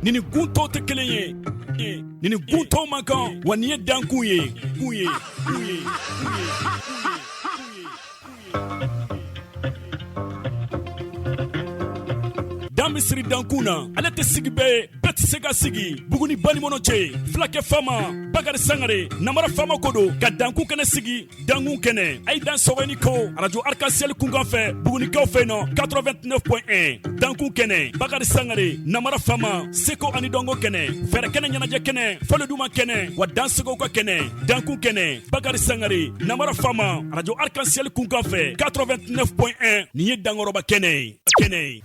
Ni gun tɔw tɛ kelen ye, ni ni gun tɔw man kan, wa nin ye dankun ye, kun ye, kun ye, kun ye. Dan bɛ siri dankun na, ale tɛ sigi bɛɛ ye, bɛɛ tɛ se ka sigi. Buguni banikɔnɔ cɛ, fulakɛ faama Bakari Sangare, namara faama ko don ka dankun kɛnɛ sigi. Dankun kɛnɛ, a ye dan sɔgɔ ni ko arajo Arc-en-Ciel kunkan fɛ Bugunikaw fɛ nɔ 89.1. Dankun kɛnɛ, Bakari Sangare, namara faama, seko ani dɔnko kɛnɛ, fɛɛrɛ kɛnɛ, ɲɛnajɛ kɛnɛ, fɔli duman kɛnɛ, wa dansegow ka kɛnɛ. Dankun kɛnɛ, Bakari Sangare, namara faama, arajo Arc-en-Ciel kunkan fɛ 89.1. Nin ye dankɔrɔba kɛnɛ ye, kɛnɛ ye.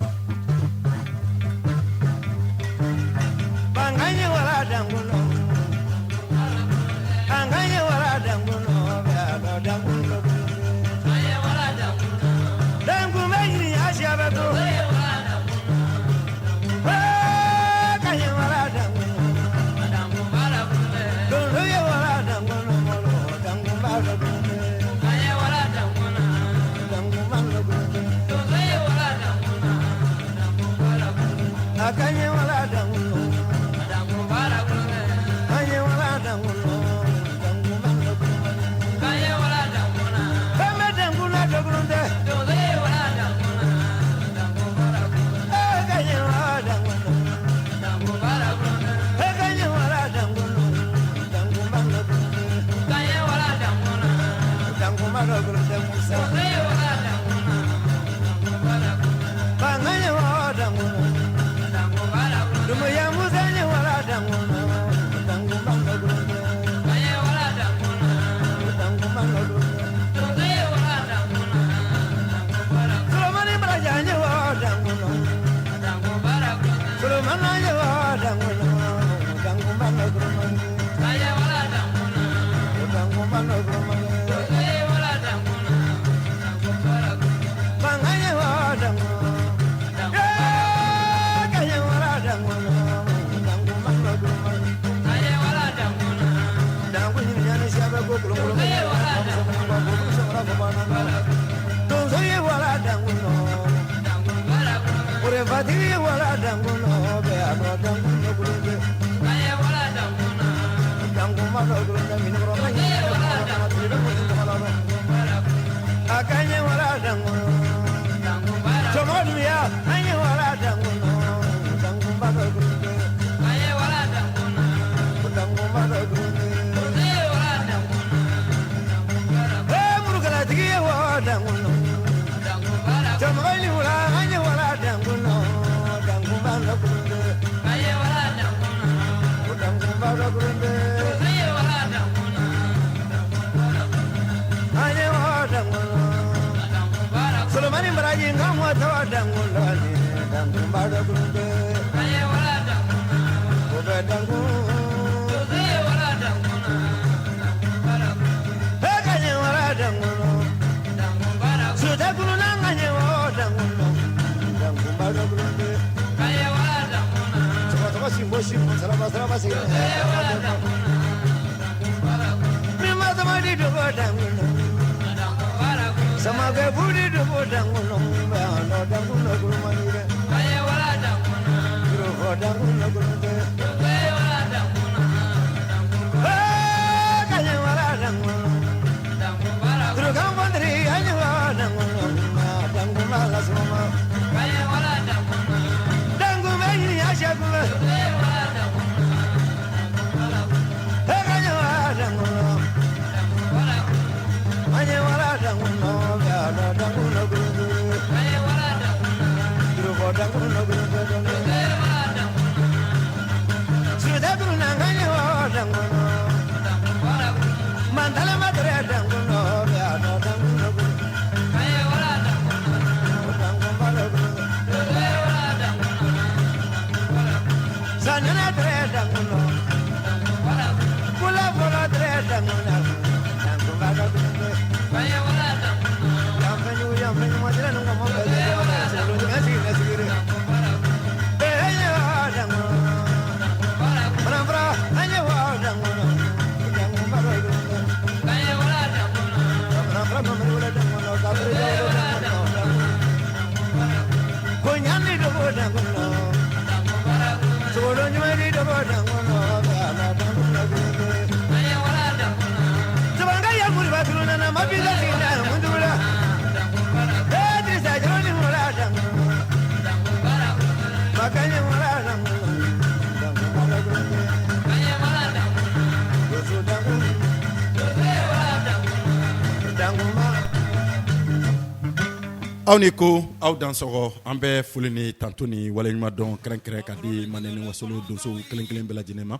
Aw ni ko aw dansɔgɔ. An bɛ foli ni tanto ni waleɲuman dɔn kɛrɛnkɛrɛn ka di Manden ni Wasolo donsow kelen kelen bɛɛ lajɛlen ma.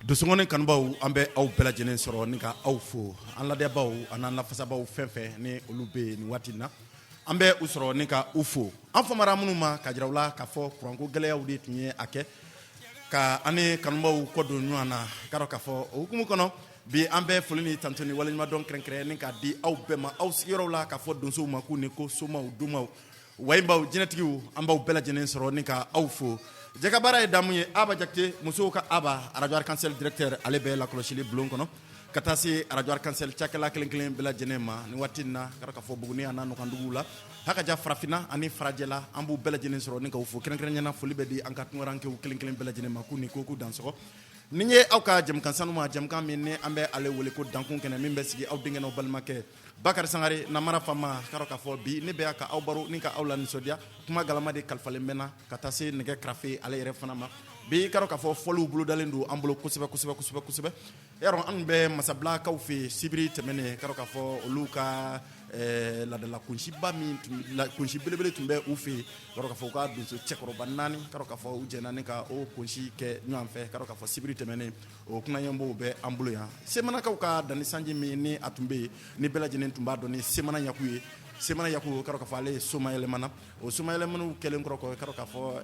Donsokɔni kanubaw, an bɛ aw bɛɛ lajɛlen sɔrɔ ni ka aw fo. An ladɛbaw ani lafasabaw, fɛn fɛn ni olu bɛ yen nin waati na, an bɛ u sɔrɔ ni ka u fo. An famara minnu ma ka jira u la k'a fɔ kuranko gɛlɛyaw de tun ye a kɛ ka an ni kanubaw kɔ don ɲɔgɔn na. K'a dɔn k'a fɔ o hukumu kɔnɔ bi, an bɛ foli ni tanto ni waleɲuman dɔn kɛrɛnkɛrɛn ni k'a di aw bɛɛ ma aw sigiyɔrɔw la, k'a fɔ donsow ma k'u ni ko, somaw, dumaw, wayibaw, jinɛtigiw, an b'aw bɛɛ lajɛlen sɔrɔ ni ka aw fo. Jɛkabaara ye damu ye. Aba Jakite, musow ka aba, arajo Arc-en-Ciel directeur, ale bɛ lakɔlɔsili bulon kɔnɔ ka taa se arajo Arc-en-Ciel cakɛla kelen kelen bɛɛ lajɛlen ma nin waati in na. Ka k'a fɔ Buguni a n'a nɔkanduguw la, hakaja farafinna ani farajɛla, an b'u bɛɛ lajɛlen sɔrɔ ni k'u fo kɛrɛnkɛrɛn ɲɛna. Foli bɛ di an ka tunkarankew kelen kelen bɛɛ lajɛlen ma k'u ni ko, k'u dansɔgɔ. Nin ye aw ka jɛmukan sanuma, jɛmukan min ni an bɛ ale wele ko dankun kɛnɛ, min bɛ sigi aw denkɛ n'aw balimakɛ Bakari Sangare Namara Fama. K'a dɔn k'a fɔ bi ne bɛ ka aw baro ni ka aw la nisɔndiya. Kuma galama de kalifalen bɛ na ka taa se nɛgɛ karafe ale yɛrɛ fana ma bi. K'a dɔn k'a fɔ fɔliw bolodalen don an bolo kosɛbɛ kosɛbɛ kosɛbɛ kosɛbɛ. Yɔrɔ an bɛ Masabilakaw fɛ sibiri tɛmɛnen. K'a dɔn k'a fɔ olu ka laadala kunsiba min, kunsi belebele tun bɛ u fɛ yen. K'a dɔn k'a fɔ u ka donso cɛkɔrɔba naani, k'a dɔn k'a fɔ u jɛnna ni ka o kunsi kɛ ɲɔgɔn fɛ. K'a dɔn k'a fɔ sibiri tɛmɛnen, o kunnaɲɛbɔw bɛ an bolo yan. Semanakaw ka danni sanji min ni a tun bɛ yen, ni bɛɛ lajɛlen tun b'a dɔn ni Semana Yaku ye, Semana Yaku, k'a dɔn k'a fɔ ale ye somayɛlɛmana. O somayɛlɛmaniw kɛlen kɔrɔ kɔ, k'a dɔn k'a fɔ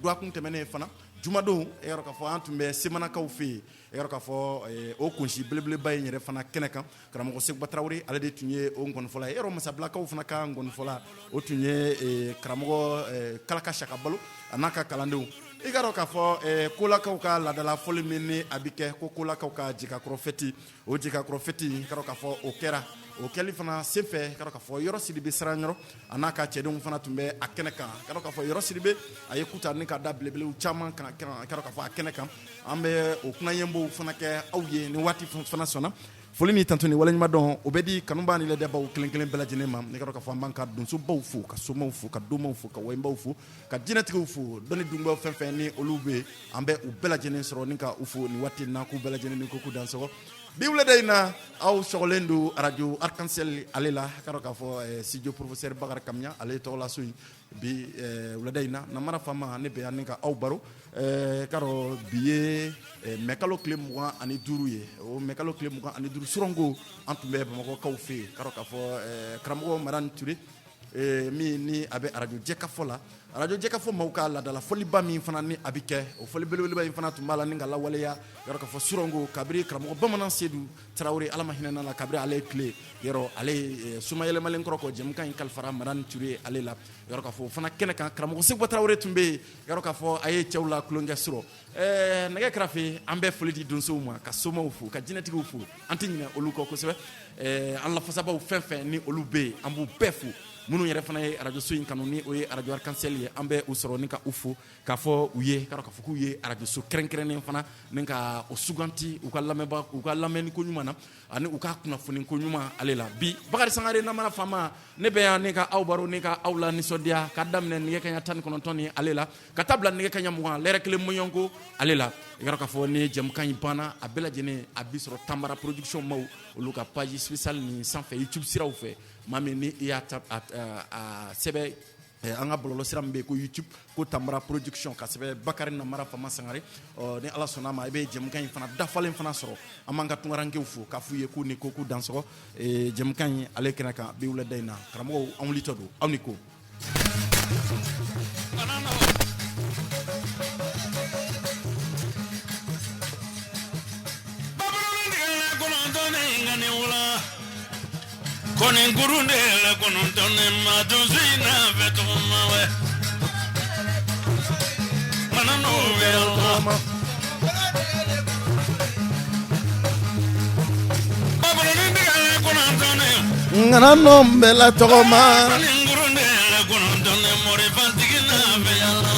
dɔgɔkun tɛmɛnen fana, jumadon, e k'a dɔn k'a fɔ an tun bɛ Semanakaw fɛ yen. E k'a dɔn k'a fɔ o kunsi belebeleba in yɛrɛ fana kɛnɛ kan, karamɔgɔ Seguba Tarawele, ale de tun ye o nkɔnifɔla ye. Yɔrɔ Masabilakaw fana ka nkɔnifɔla, o tun ye karamɔgɔ Kalaka Saka Balo a n'a ka kalandenw. I k'a dɔn k'a fɔ Kolakaw ka laadala fɔli min ni a bɛ kɛ ko Kolakaw ka jikakɔrɔ fɛti, o jikakɔrɔ fɛti, k'a dɔn k'a fɔ o kɛra. O kɛli fana senfɛ, k'a dɔn k'a fɔ Yɔrɔ Sidibe Siranyɔrɔ a n'a ka cɛdenw fana tun bɛ a kɛnɛ kan. K'a dɔn k'a fɔ Yɔrɔ Sidibe a ye kuta ni ka da belebelew caman kan. K'a dɔn k'a fɔ a kɛnɛ kan, an bɛ o kunnaɲɛbɔw fana kɛ aw ye ni waati fana sɔnna. Foli ni tanto ni waleɲuman dɔn, o bɛ di kanubaa ni ladɛbaw kelen kelen bɛɛ lajɛlen ma. Ne k'a dɔn k'a fɔ an b'an ka donsobaw fo, ka somaw fo, ka domaw fo, ka wayibaw fo, ka jinɛtigiw fo, dɔnni dunbaw fɛn fɛn ni olu bɛ yen, an bɛ u bɛɛ lajɛlen sɔrɔ ni ka u fo nin waati na, k'u bɛɛ lajɛlen ni ko k'u dansɔgɔ. Bi wulada in na, aw sɔgɔlen don arajo Arc-en-Ciel ale la. K'a dɔn k'a fɔ studio professeur Bakari Kamiya ale tɔgɔla so in. Bi wulada in na, Namara Fama, ne bɛ yan ni ka aw baro. K'a dɔn bi ye mɛkalo tile 25 ye. O mɛkalo tile 25 suranko, an tun bɛ Bamakɔkaw fɛ yen. K'a dɔn k'a fɔ karamɔgɔ Marani Ture min ni a bɛ arajo Jɛkafɔ la, arajo Jɛkafɔ maaw ka laadala fɔliba min fana ni a bɛ kɛ, o fɔli belebeleba in fana tun b'a la ni ka lawaleya. Yɔrɔ k'a fɔ suranko, kabiri karamɔgɔ Bamanan Sedu Tarawele, Ala ma hinɛ la, kabiri ale tile, yɔrɔ ale somayɛlɛmalen kɔrɔ kɔ, jɛmukan in kalifara Marani Ture ale la. Yɔrɔ k'a fɔ o fana kɛnɛ kan, karamɔgɔ Seguba Tarawele tun bɛ yen. Yɔrɔ k'a fɔ a ye cɛw la tulonkɛ sɔrɔ nɛgɛ kɛrɛfɛ. An bɛ foli di donsow ma, ka somaw fo, ka jinɛtigiw fo, an tɛ ɲinɛ olu kɔ kosɛbɛ. An lafasabaw fɛn fɛn ni olu bɛ yen, an b'u bɛɛ fo. Minnu yɛrɛ fana ye arajoso in kanu, ni o ye arajo Arc-en-Ciel ye, an bɛ u sɔrɔ ni ka u fo, k'a fɔ u ye k'a fɔ k'u ye arajoso kɛrɛnkɛrɛnnen fana ni ka o suganti u ka lamɛnba, u ka lamɛnni ko ɲuman na ani u ka kunnafoni ko ɲuman ale la. Bi Bakari Sangare Namara Fama, ne bɛ yan ne ka aw baro ne ka aw la nisɔndiya, ka daminɛ nɛgɛ kaɲa 19 ni ale la ka taa bila nɛgɛ kaɲa 20, lɛrɛ kelen mɔɲɔnko ale la. I k'a fɔ ni jɛmukan in banna, a bɛɛ lajɛlen a bi sɔrɔ Tanbara Production maaw olu ka page spéciale nin sanfɛ, YouTube siraw fɛ. Maa min ni i y'a a sɛbɛn an ka bɔlɔlɔ sira min bɛ yen ko YouTube, ko Tanbara Production, ka sɛbɛn Bakari Namara Fama Sangare, ni Ala sɔnna a ma, i bɛ jɛmukan in fana dafalen fana sɔrɔ. An b'an ka tunkarankew fo, k'a f'u ye k'u ni ko, k'u dansɔgɔ jɛmukan in ale kɛnɛ kan bi wulada in na. Karamɔgɔw, an wulitɔ don. Aw ni ko. Kɔni de la kɔnɔntɔn ne ma donso in na fɛ tɔgɔma wɛ mana n'o bɛ tɔgɔma. Baboloni tigɛ kɔnɔntɔn ne. Ŋana nɔ bɛɛ la tɔgɔma. Kɔni de la kɔnɔntɔn ne morifatigi na fɛ yala.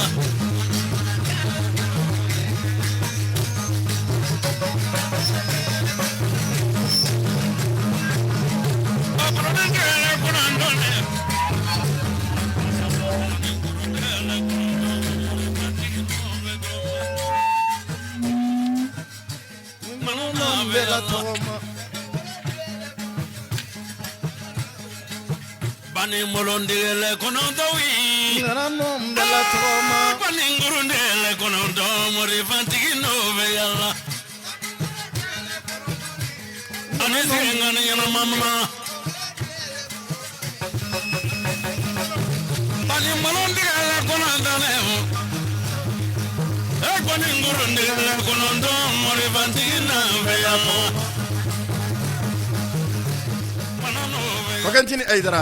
Banimolondigɛlɛ kɔnɔntɔn baningurundɛlɛ kɔnɔntɔn morifantigi n'o bɛ yala ani sɛgɛn ɲɛnama banimolondigɛlɛ kɔnɔntɔn e baningurundɛlɛ kɔnɔntɔn morifantigi n'a bɛ yala. Kɔkɛntini Ayidara,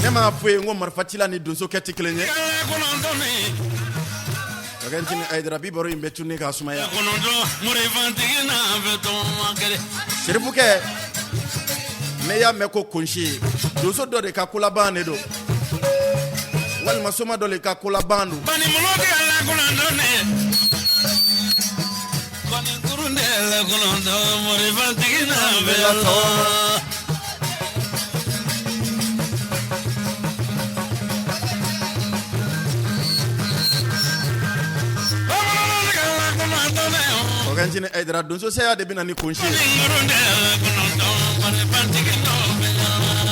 ne m'a fɔ ye n ko marifacila ni donsokɛ tɛ kelen ye. Kɔkɛntini Ayidara, bi baro in bɛ tun k'a sumaya. Serifukɛ, ne y'a mɛn ko konsi, donso dɔ de ka kolaban de don, walima soma dɔ de ka kolaban don. Kɔkɛntini Ayidara, donso saya de bɛ na ni konsi ye.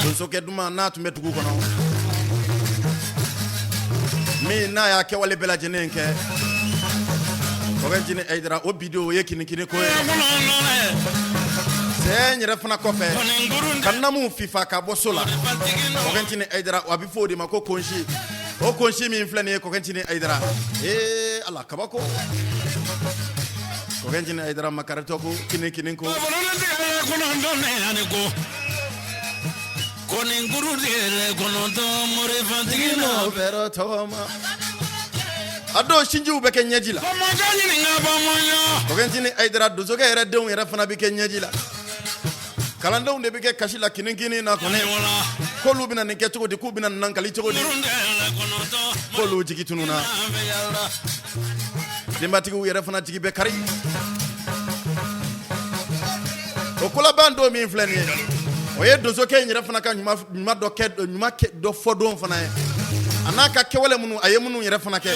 Donsokɛ duman n'a tun bɛ dugu kɔnɔ, min n'a y'a kɛwale bɛɛ lajɛlen kɛ, Kɔkɛntini Ayidara, o bidon o ye kinikini ko ye. Sɛ yɛrɛ fana kɔfɛ ka namu fifa ka bɔ so la, Kɔkɛntini Ayidara, a bɛ fɔ o de ma ko konsi. O konsi min filɛ nin ye, Kɔkɛntini Ayidara, ee Ala, kabako. Kɔkɛntini Ayidara, makaritɔ ko, kinikini ko. Kɔnɔntɔn morifatigi tɔgɔma, a dɔw sinjiw bɛ kɛ ɲɛji la. Kɔkɛntini Ayidara, donsokɛ yɛrɛ denw yɛrɛ fana bɛ kɛ ɲɛji la, kalandenw de bɛ kɛ kasi la kinikini na kɔni, k'olu bɛna nin kɛ cogo di, k'u bɛna nin nankali cogo di, k'olu jigi tununna. Denbatigiw yɛrɛ fana jigi bɛ kari. O kolaban don min filɛ nin ye, o ye donsokɛ in yɛrɛ fana ka ɲuman dɔ kɛ, ɲuman dɔ fɔ don fana ye, a n'a ka kɛwale minnu a ye minnu yɛrɛ fana kɛ.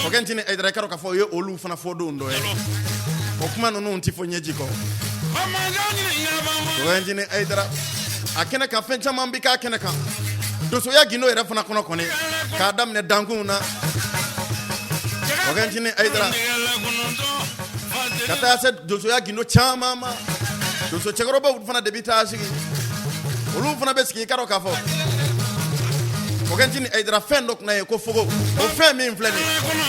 Kɔkɛntini Ayidara, i k'a dɔn k'a fɔ o ye olu fana fɔ don dɔ ye. O kuma ninnu tɛ fɔ ɲɛji kɔ. Kɔkɛntini Ayidara, a kɛnɛ kan, fɛn caman bɛ k'a kɛnɛ kan donsoya gindo yɛrɛ fana kɔnɔ kɔni, k'a daminɛ dankunw na, Kɔkɛntini Ayidara, ka taa se donsoya gindo caman ma. Donso cɛkɔrɔbaw fana de bɛ taa sigi, olu fana bɛ sigi. I k'a dɔn k'a fɔ, Kɔkɛntini Ayidara, fɛn dɔ kunna ye ko fogo. O fɛn min filɛ nin ye,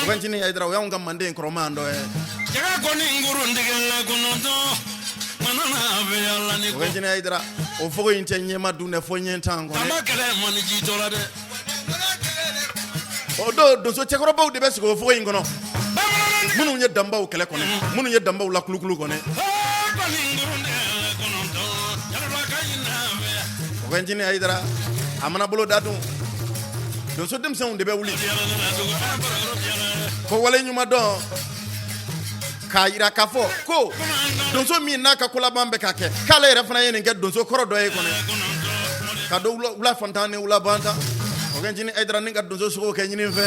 Kɔkɛntini Ayidara, o y'anw ka manden kɔrɔman dɔ ye. Kɔkɛntini Ayidara, o fogo in tɛ ɲɛma dun dɛ, fo ɲɛ tan kɔni. O don, donso cɛkɔrɔbaw de bɛ sigi o fogo in kɔnɔ, minnu ye danbaw kɛlɛ kɔnɔ, minnu ye danbaw la kulukulu kɔnɔ. Kɔkɛntini Ayidara, a mana bolo da dun, donso denmisɛnw de bɛ wuli ko wale ɲuman dɔn, k'a yira k'a fɔ ko donso min n'a ka kolaban bɛ ka kɛ, k'ale yɛrɛ fana ye nin kɛ donso kɔrɔ dɔ ye kɔnɔ, ka don wula fantan ni wula bantan. Kɔkɛntini Ayidara, ni ka donso sogo kɛ ɲini fɛ.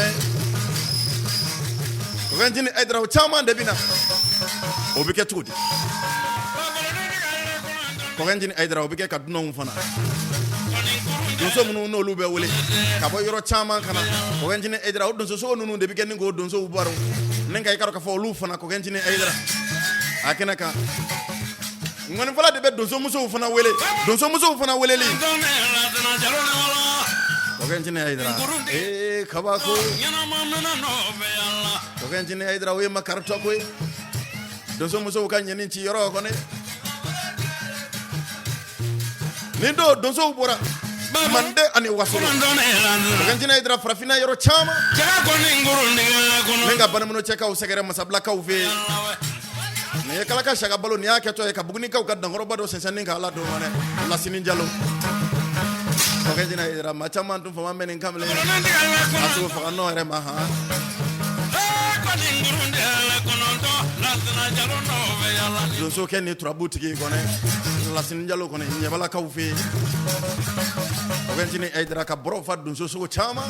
Kɔkɛntini Ayidara, o caman de bɛ na. O bɛ kɛ cogo di, Kɔkɛntini Ayidara? O bɛ kɛ ka dunanw fana, donso minnu n'olu bɛ wele ka bɔ yɔrɔ caman ka na, Kɔkɛntini Ayidara, o donso sogo ninnu de bɛ kɛ ni k'o donsow baro, ni ka i k'a dɔn k'a fɔ olu fana. Kɔkɛntini Ayidara, a kɛnɛ kan, ŋɔnifɔla de bɛ donsomusow fana wele. Donsomusow fana weleli, Kɔkɛntini Ayidara, ee kabako. Kɔkɛntini Ayidara, o ye makaritɔ ko ye, donsomusow ka ɲɛni ci yɔrɔ kɔnɔ. Nin don, donsow bɔra Mande ani Wasolo, Kɔkɛntini Ayidara, farafinna yɔrɔ caman, min ka Banemono cɛkaw sɛgɛrɛ Masabilakaw fɛ yen. Nin ye Kalaka Saka Balo, nin y'a kɛtɔ ye ka Bugunikaw ka dankɔrɔba dɔ sɛnsɛnni k'a la don kɔnɔ, Lasini Jalo. Kɔkɛntini Ayidara, maa caman tun fama bɛ nin kamalen a sogo faga nɔ yɛrɛ ma han. Donsokɛ ni turabu tigi kɔnɛ. Lasini Jalo kɔni ɲɛbalakaw fɛ yen, Kɔkɛ Ncinin Hayidara ka bɔrɔw fa donso sogo caman.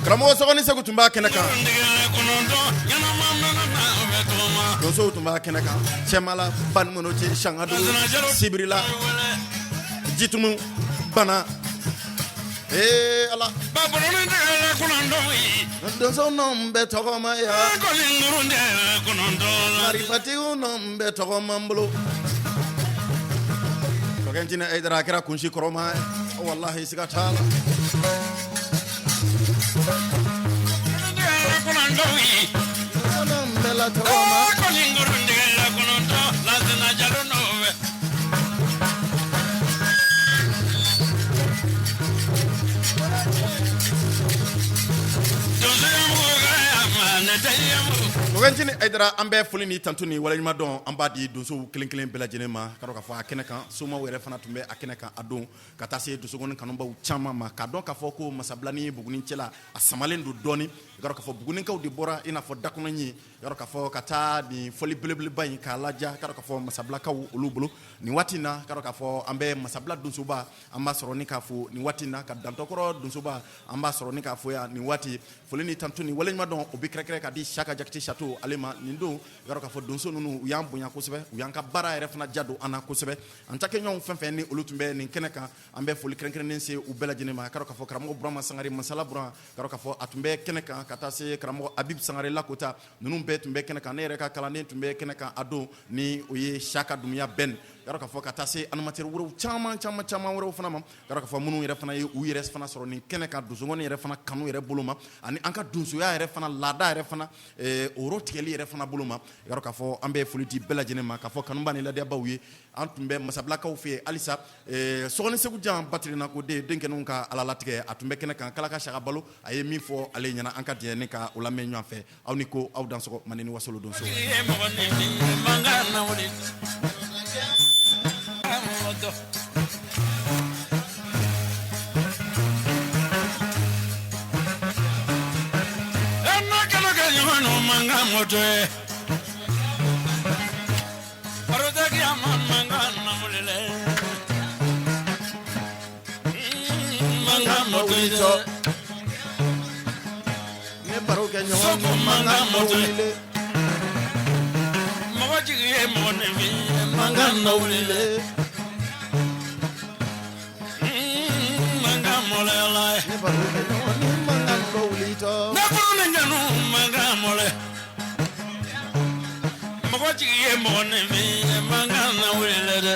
Karamɔgɔ Sɔgɔni Segu tun b'a kɛnɛ kan, donsow tun b'a kɛnɛ kan, Cɛmala, Banikɔnɔ cɛ, Sangadugu, Sibirila, Jitumu, Bana. Ee Ala, donso nɔ bɛ tɔgɔma ya, marifatigiw nɔ bɛ tɔgɔma n bolo. Kɔkɛ Ncinin Hayidara a kɛra kunsi kɔrɔma ye, walahi siga t'a la. Bɛ la tɔgɔma. Kɔkɛ Ncinin Hayidara, an bɛ foli ni tantu ni waleɲuman dɔn, an b'a di donsow kelen kelen bɛɛ lajɛlen ma. Ka dɔn k'a fɔ a kɛnɛ kan, somaw yɛrɛ fana tun bɛ a kɛnɛ kan a don, ka taa se donsokɔni kanubaw caman ma, k'a dɔn k'a fɔ ko Masabila ni Buguni cɛla a samalen don dɔɔni. I ka dɔn k'a fɔ Bugunikaw de bɔra i n'a fɔ dakɔnɔɲin, i ka dɔn k'a fɔ ka taa nin fɔli belebeleba in k'a laja, ka dɔn k'a fɔ Masabilakaw olu bolo nin waati in na. Ka dɔn k'a fɔ an bɛ Masabila donsoba, an b'a sɔrɔ ni k'a fo nin waati in na, ka Dantɔkɔrɔ donsoba, an b'a sɔrɔ ni k'a fo yan nin waati. Foli ni tantu ni waleɲuman dɔn, o bɛ kɛrɛnkɛrɛn ka di Saka Jakite Sato ale ma nin don. I ka dɔn k'a fɔ donso ninnu, u y'an bonya kosɛbɛ, u y'an ka baara yɛrɛ fana ja don an na kosɛbɛ. An cakɛɲɔgɔnw fɛn fɛn ni olu tun bɛ nin kɛnɛ kan, an bɛ foli kɛrɛnkɛrɛnnen se u bɛɛ lajɛlen ma. Ka dɔn k'a fɔ karamɔgɔ Burama Sangare, Masala Buran, ka dɔn k'a fɔ a tun bɛ kɛnɛ kan, ka taa se karamɔgɔ Habib Sangare Lakota, ninnu bɛɛ tun bɛ kɛnɛ kan. Ne yɛrɛ ka kalanden tun bɛ kɛnɛ kan a don, ni o ye Saka Dunbiya Ben. Ka dɔn k'a fɔ ka taa se animateur wɛrɛw caman caman caman wɛrɛw fana ma, ka dɔn k'a fɔ minnu yɛrɛ fana ye u yɛrɛ fana sɔrɔ nin kɛnɛ kan, donsokɔni yɛrɛ fana kanu yɛrɛ bolo ma, ani an ka donsoya yɛrɛ fana laada yɛrɛ fana o tigɛli yɛrɛ fana bolo ma. I ka dɔn k'a fɔ an bɛ foli di bɛɛ lajɛlen ma, k'a fɔ kanuba ni ladiyabaw ye, an tun bɛ Masabilakaw fɛ yen halisa. Sɔgɔni Segu Jan Batirina ko den denkɛninw ka Ala latigɛ, a tun bɛ kɛnɛ kan. Kalaka Saka Balo, a ye min fɔ ale ɲɛna, an ka jɛ ni ka o lamɛn ɲɔgɔn fɛ. Aw ni ko, aw dansɔgɔ, Manden ni Wasolo donso. Ne baro kɛ ɲɔgɔn mankan ma wuli, mɔgɔ jigi ye mɔgɔninfin ye, mankan na wuli, mankan mɔlɛla ye. Ne baro kɛ ɲɔgɔn ni mankan dɔ wulitɔ. Ne furu ni janu mankan mɔlɛ, mɔgɔ jigi ye mɔgɔninfin ye, mankan na wuli dɛ.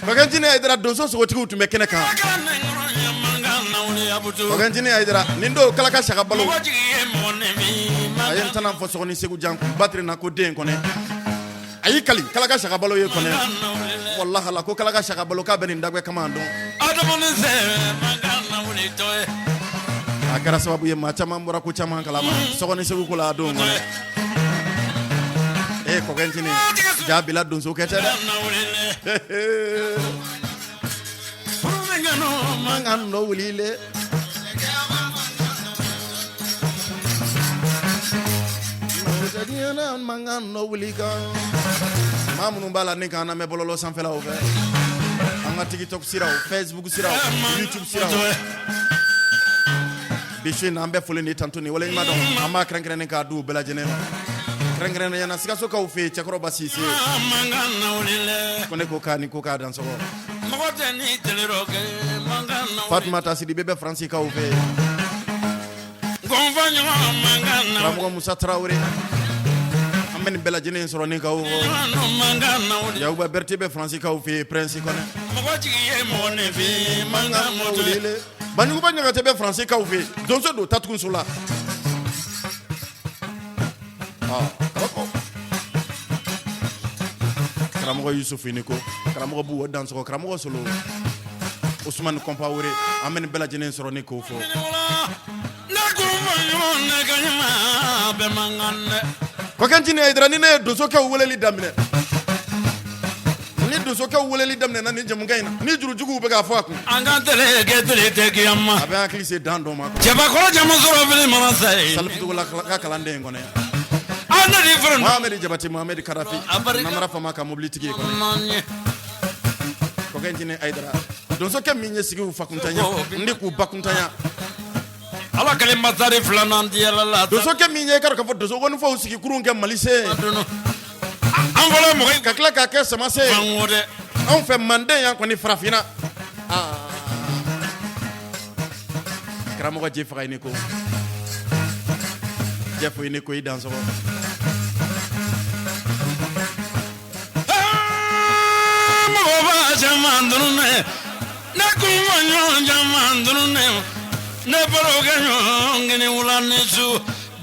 Kɔkɛ Ncinin Hayidara, donso sogotigiw tun bɛ kɛnɛ kan. Kɔkɛ Ncinin Hayidara, nin don Kalaka Saka Balo, a ye n tana fɔ Sɔgɔni Segu Jan Batirina ko den kɔnɛ, a y'i kali Kalaka Saka Balo ye kɔnɛ, walahala ko Kalaka Saka Balo k'a bɛ nin dagbɛ kama dɔn. A kɛra sababu ye maa caman bɔra ko caman kalama Sɔgɔni Segu ko la a don kɔnɛ. E Kɔkɛ Ncinin, ja bila donso kɛ tɛ dɛ. Mankan dɔ wulilen. Mankan dɔ wuli kan, maa minnu b'a la ni k'an lamɛn bɔlɔlɔ sanfɛlaw fɛ, an ka TikTok siraw, Facebook siraw, YouTube siraw, bi su in na an bɛ foli ni tantu ni waleɲuman dɔn, an b'a kɛrɛnkɛrɛnnen k'a di u bɛɛ lajɛlen ma, kɛrɛnkɛrɛnnenya na Sikasokaw fɛ yen, Cɛkɔrɔba Sise ko ne ko k'a ni ko k'a dansɔgɔ. Fatumata Sidibe bɛ Faransikaw fɛ yen. Karamɔgɔ Musa Tarawele, an bɛ nin bɛɛ lajɛlen sɔrɔ ni k'aw fɔ. Yakuba Berete bɛ Faransikaw fɛ yen, Prince kɔnɛ. Banjuguba Ɲagate bɛ Faransikaw fɛ yen, donso don tatuguso la. Karamɔgɔ Yusufu i ni ko, karamɔgɔ Bu o dansɔgɔ, karamɔgɔ Solo Usumani Kɔnpawore, an bɛ nin bɛɛ lajɛlen sɔrɔ ni k'o fɔ. Kɔkɛ Ncinin Hayidara, ni ne ye donsokɛw weleli daminɛ, ni donsokɛw weleli daminɛna ni jamukan in na, ni jurujuguw bɛ k'a fɔ a kun, An ka tɛlɛ kɛ tɛlɛ tɛ kiyama. A bɛ hakili se dan dɔ ma. Cɛbakɔrɔ jamu sɔrɔ fili mana sa ye. Salifu Togola ka kalanden in kɔnɔ. A Mohamed Jabate, Mohamed Kadafi, namara fama ka mobilitigi ye kɔni. Kɔkɛ Ncinin Ayidara, donsokɛ min ye sigiw fakuntanya ni k'u bakuntanya. Ala kelen masari filanan diyala la. Donsokɛ min ye i ka dɔn k'a fɔ donso nkɔnifɔw sigi kurun kɛ Mali sen. An fɔlɔ mɔgɔ ka tila k'a kɛ samase dɛ. Anw fɛ manden yan kɔni, farafinna. Karamɔgɔ je faga i ni ko jɛfo i ni ko i dansɔgɔ. Mɔgɔ b'a caman dunun ne kun ma ɲɔgɔn caman dunun ne baro kɛ ɲɔgɔn kini wula ni su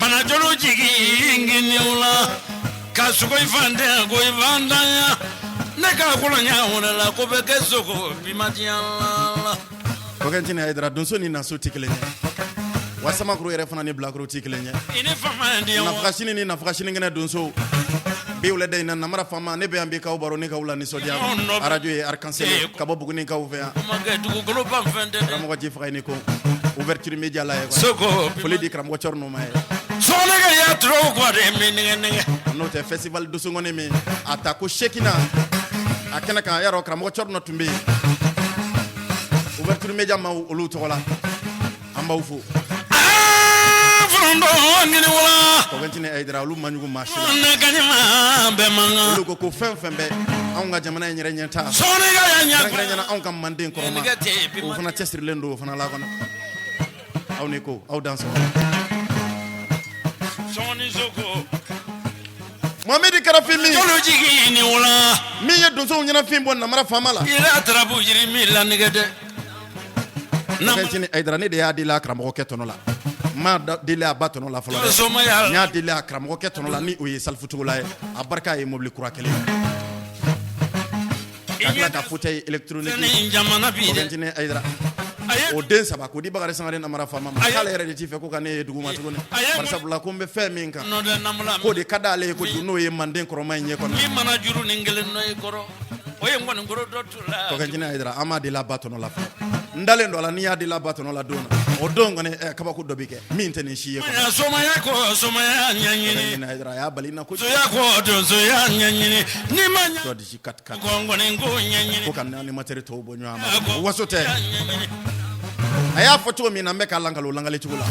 banajolo jigin kini wula ka sogo i fantanya ko i fantanya ne ka kolonya wɛrɛ la ko bɛ kɛ sogo bi ma diya la. Kɔkɛ Ncinin Ayidara, donso ni naso tɛ kelen ye wa, samakuru yɛrɛ fana ni bilakoro tɛ kelen ye. I ni fama di. Nafaga sini ni nafaga sinikɛnɛ donso bi wulada in na, namara faama ne bɛ yan bi k'aw baro ni k'aw la nisɔndiya. Arajo ye Arc-en-Ciel ka bɔ Bugunikaw fɛ yan. Dugukolo ban fɛn tɛ. Karamɔgɔ ji faga i ni ko ouverture média la ye. Soko. Foli di karamɔgɔ Cɔrino ma ye. Sɔgɔnɛgɛ y'a turo kɔ de min nɛgɛ nɛgɛ. N'o tɛ, festival donsokɔni min a ta ko 8nan a kɛnɛ kan, yarɔ, karamɔgɔ Cɔrino tun bɛ yen. Ouverture média maaw, olu tɔgɔ la, an b'aw fo. Foronto ngini wala. Kɔkɛ Ncinin Ayidara, olu man jugu maa si la. Ne kaɲama bɛɛ man kan. Olu ko ko fɛn fɛn bɛ anw ka jamana in yɛrɛ ɲɛta, Sɔgɔnɛgɛ y'a ɲɛ. Kɛrɛnkɛrɛnnenya anw ka manden kɔrɔma, o fana cɛsirilen don o fana la kɔnɔ. Aw ni ko aw dan sɔrɔ. Sɔgɔni soko. Mohamedi Karafi min Jolo jigin ni wula. min ye donsow ɲɛnafin bɔ namara faama la. Yira tarabu jiri min latigɛ dɛ. Kɔkɛ Ncinin Ayidara, ne de y'a deli a karamɔgɔkɛ tɔnɔ la, n m'a deli a ba tɔnɔ la fɔlɔ dɛ. Somaya. N y'a deli a karamɔgɔkɛ tɔnɔ la, ni o ye Salifu Togola ye. A barika ye mobili kura kelen ye, ka tila ka fauteuil électronique. Ni jamana bi Kɔkɛ dɛ. Ncinin Ayidara, A ye o den saba k'o di Bakari Sangare namara faama ma. A ye- K'ale yɛrɛ de t'i fɛ ko ka ne ye dugu ma tuguni, A ye- barisabula ko n bɛ fɛn min kan, nɔ dɛ namula. k'o de ka d'ale ye kojugu, n'o ye manden kɔrɔma in ye kɔnɔ. Min mana juru ni kelen nɔ i kɔrɔ. O ye nkɔni kɔrɔ dɔ tu la. Kɔkɛ Ncinin Ayidara, an m'a deli a ba tɔnɔ la fɔlɔ. N dalen don a la, n'i y'a deli a ba tɔnɔ la don na, o don kɔni, kabako dɔ bɛ kɛ min tɛ nin si ye kɔnɔ. Somaya ko somaya Kɔkɛ ɲɛɲini. Ncinin Ayidara, a y'a bali n na kojugu. Soya ko donsoya ɲɛɲini. Ni ma ɲɛ. Dɔ disi kat kat. Ko nkɔni ko ɲɛɲini. Ko ka animateur tɔw bɔ ɲɔgɔn ma, waso tɛ. Ɲɛɲini. A y'a fɔ cogo min na, n bɛ k'a lankale o lankale cogo la.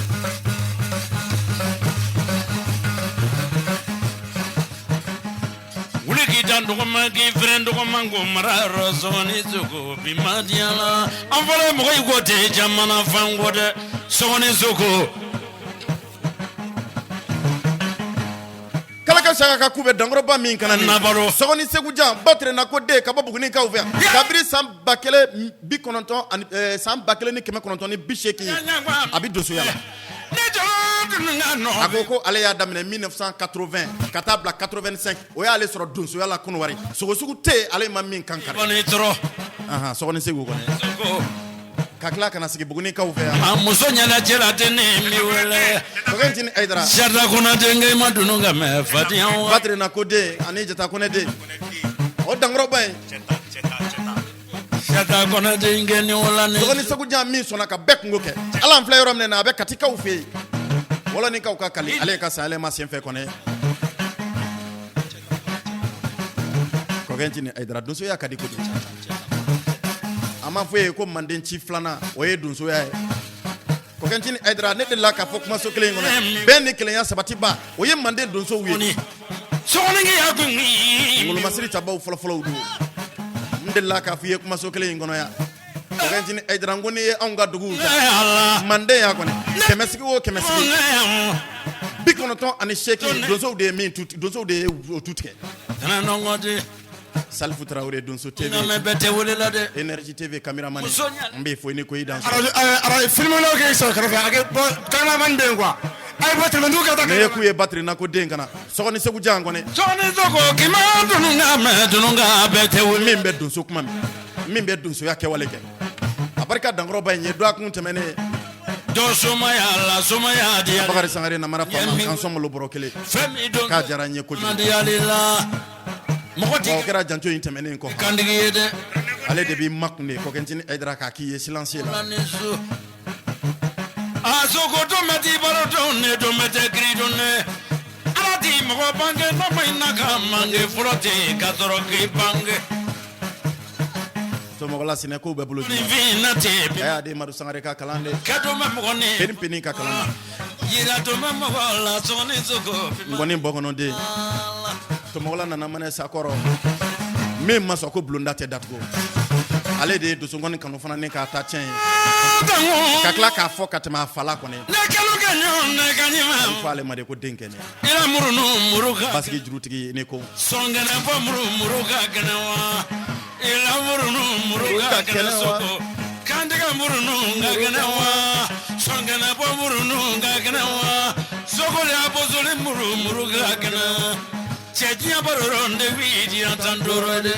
Wuli k'i dan dɔgɔma k'i fɛrɛn dɔgɔma ko mara yɔrɔ sɔgɔni soko bi ma diya la. An fɔlɔ mɔgɔ i ko tɛ jamana fan ko dɛ sɔgɔni soko. Kalaka Saka ka ku bɛ dankɔrɔba min kana nin Nabaro. Sɔgɔni Segu jan ba tirena ko den ka bɔ Bugunikaw fɛ yan kabiri san ba kelen bi kɔnɔntɔn ani san 1980, a bɛ donsoya la. Ne jɔ dun ka nɔ. A ko ko ale y'a daminɛ 1980 ka taa bila 85, o y'ale sɔrɔ donsoya la Kɔnɔwari. Sogosugu tɛ yen ale ma min kan kari. Kɔni tɔrɔ. Ahan, Sɔgɔni Segu kɔni Soko. ka tila ka na sigi Bugunikaw fɛ yan. A muso ɲɛnajɛ la tɛ ne mi wele. Kɔkɛ Ncinin Ayidara. Sarda kɔnɔ denkɛ ma dunu ka mɛn fadenya wa. Ba tirena ko den ani Jata Kɔnɛ den, o dankɔrɔba in. Sarda kɔnɔ denkɛ ni wala ni. Dɔgɔnin Segu jan min sɔnna ka bɛɛ kungo kɛ, ala an filɛ yɔrɔ min na, a bɛ Katikaw fɛ yen, wɔlɔnikaw ka kali ale ka saya ma senfɛ kɔnɛ. Kɔkɛ Ncinin Ayidara, donsoya ka di kojugu. A ma fɔ ye ko manden ci filanan o ye donsoya ye. Kɔkɛ Ncinin Ayidara, ne delila k'a fɔ kumaso kelen in kɔnɔ, bɛn ni kelenya sabatiba, o ye manden donsow ye. Sɔgɔnikɛ y'a kun. Ngolomasiri tabaw fɔlɔfɔlɔw don. N delila k'a fɔ i ye kumaso kelen in kɔnɔ yan, Kɔkɛ Ncinin Ayidara, n ko n'i ye anw ka duguw ta, Ala. manden y'a kɔni, kɛmɛ sigi o kɛmɛ sigi, 98, donsow de ye min tu, donsow de ye o tu tigɛ. Kana nɔngɔn di. Salifu Tarawele, Donso TV. Nka mɛ bɛɛ tɛ wele la dɛ. Énergie TV caméraman, Muso ɲa- n bɛ fo i ni ko i dan. Arajo arajo filimelaw k'i sɔrɔ kɛrɛfɛ a kɛ bɔ cameraman bɛ yen quoi a ye bɔ téléphone ka taa. Ne ye k'u ye batiri na ko den kana Sɔgɔni Segu jan kɔni. Sɔgɔni soko k'i ma dunu ka mɛn dunu ka bɛɛ tɛ wele. Min bɛ donso kuma min, min bɛ donsoya kɛwale kɛ, a barika dankɔrɔba in ye dɔgɔkun tɛmɛnen. Dɔ somaya la somaya di. Bakari Sangare namara faama kan sɔn bɔrɔ kelen. Fɛn min don. K'a diyara n ye kojugu. Diyali la. Mɔgɔ Ɔ, o ti kɛra janto in tɛmɛnen kɔ. kantigi ye dɛ. Ale de b'i makun de, Kɔkɛ Ncinin Ayidara, k'a k'i ye silence la. Ni su. A soko don bɛ t'i baro don ne don bɛ tɛ kiri don ne. Ala t'i mɔgɔ bange n'a ma na ka mange fɔlɔ ten ka sɔrɔ k'i bange. Somɔgɔla sinɛ kow bɛɛ bolo Ni fin na ten a y'a den Madu Sangare ka kalan de kɛto bɛ mɔgɔ ni peni peni ka kalan na yira to bɛ mɔgɔ la sɔgɔni sogo. Ngɔni bɔkɔnɔden Tomɔgɔla nana manɛ sakɔrɔ min ma sɔn ko bulonda tɛ datugu ale de ye dosongɔni kanu fana ni k'a ta tiɲɛ ye ka tila k'a fɔ ka tɛmɛ a fala kɔni Ne kalo ka ɲɔgɔn ne ka ɲuman. fɔ ale ma de ko den kɛnɛ Ila muru nu muru ka. Basigi jurutigi ne ko Sɔnkɛnɛ fɔ muru muru ka kɛnɛ wa. Ila muru nu muru ka kɛnɛ sogo. Kantigɛ muru nu ka kɛnɛ wa. Sɔnkɛnɛ fɔ muru nu ka kɛnɛ wa. Sogo le a bosoli muru muru ka kɛnɛ. Cɛ diɲɛ baro de wi diɲɛ tan duuru dɛ.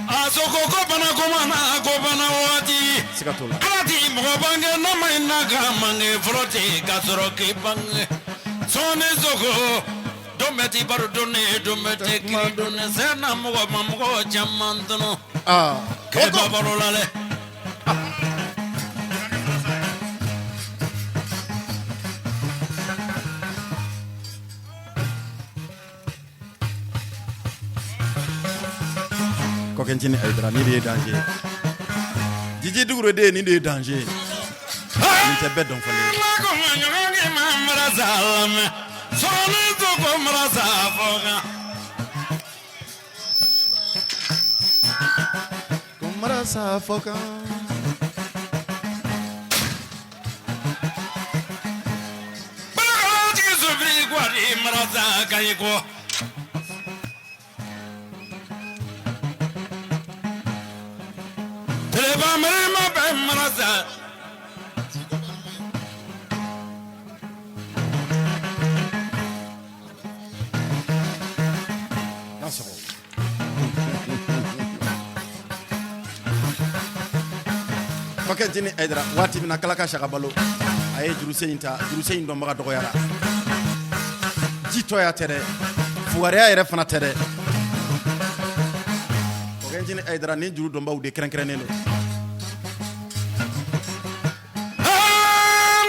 A sogo ko bana ko mana ko bana waati. Siga t'o la. Ala ti mɔgɔ bange n'a ma na ka mange fɔlɔ ten ka sɔrɔ k'i bange. Sɔɔni sogo don bɛɛ ti baro don ne don bɛɛ tɛ kiri don ne sɛ na mɔgɔ ma mɔgɔ caman tɔnɔ. Aa K'e ba baro la dɛ. Kɔkɛncinin Ayidara nin de ye danger ye Jiji Dugure den nin de ye danger ye nin tɛ bɛɛ dɔnfɔlen ye. Ala ko ma ɲɔgɔn k'i ma marasa lamɛn. Sɔɔni sogo marasa fɔ kan. Ko marasa fɔ kan. Balakalantigi sofiri kwadi marasa kayi kɔ. Teleba mɛrima bɛ marasa. N'a sɔgɔ. Kɔkɛncinin Ayidara waati min na Kalaka Saka Balo a ye jurusen in ta jurusen in dɔnbaga dɔgɔyara jitɔya tɛ dɛ fugariya yɛrɛ fana tɛ dɛ Kɔkɛncinin Ayidara nin juru dɔnbaw de kɛrɛnkɛrɛnnen don.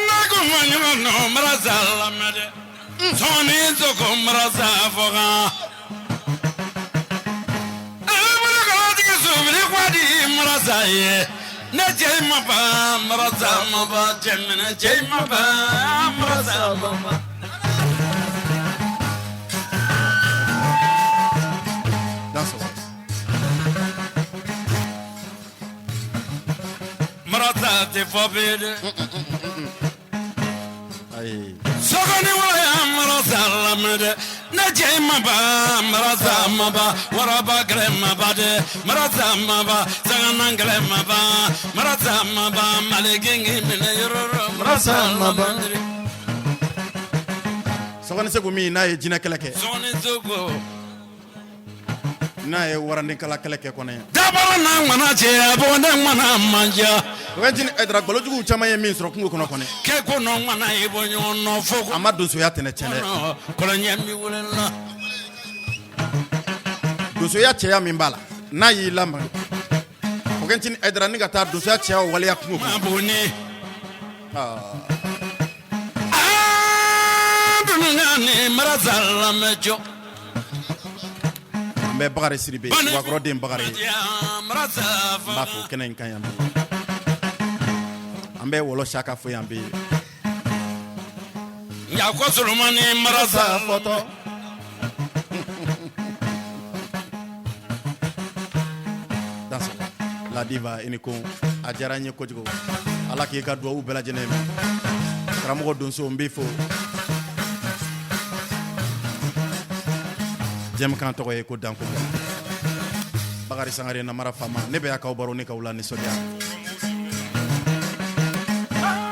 Ne ko ma ɲɔgɔn nɔ marasa lamɛn dɛ. Sɔɔni sogo marasa fɔ kan. Balakalantigi sofiri kwadi marasa ye. Ne cɛ ma ban marasa ma ban cɛ minɛ cɛ ma ban marasa ma ban. N'a sɔgɔ. Marasa tɛ fɔ bi dɛ. Ayi. Sɔgɔni waya marasa lamɛn dɛ. Ne cɛ ma ban marasa ma ban waraba kɛlɛ ma ban dɛ. Marasa ma ban sangana kɛlɛ ma ban marasa ma ban maligengi minɛ yɔrɔ Marasa ma ban. Sɔgɔni Segu min n'a ye jinɛ kɛlɛ kɛ Sɔgɔni sogo. n'a ye waranikala kɛlɛ kɛ kɔnɔ Dabara n'a ŋana cɛ a bɔ ne ŋana man diya. Kɔkɛncinin Ayidara galojuguw caman ye min sɔrɔ kungo kɔnɔ kɔnɛ Kɛ ko nɔ ŋana i bɔ ɲɔgɔn nɔ fo ko a ma donsoya tɛnɛ tiɲɛ dɛ kɔlɔnɲɛ mi wele la. Donsoya cɛya min b'a la n'a y'i lamaga Kɔkɛncinin Ayidara ni ka taa donsoya cɛya waleya kungo Ma kɔnɔ boni. Aa, Aa dunuya ni marasa lamɛn jɔ. An bɛ Bakari Sidibe Wakɔrɔden Bakari n Marasa b'a fo kɛnɛ in kan yan bi an bɛ Wɔlɔ Saka fo yan bi Yakɔ Solomani marasa fɔtɔ Dansɔgɔ La Diva i ni ko a diyara n ye kojugu Ala k'i ka duwawu bɛɛ lajɛlen minɛ karamɔgɔ donso n b'i fo jɛmukan tɔgɔ ye ko danko Bakari Sangare namara faama ne bɛ y'akaw baro ne k'aw la nisɔndiya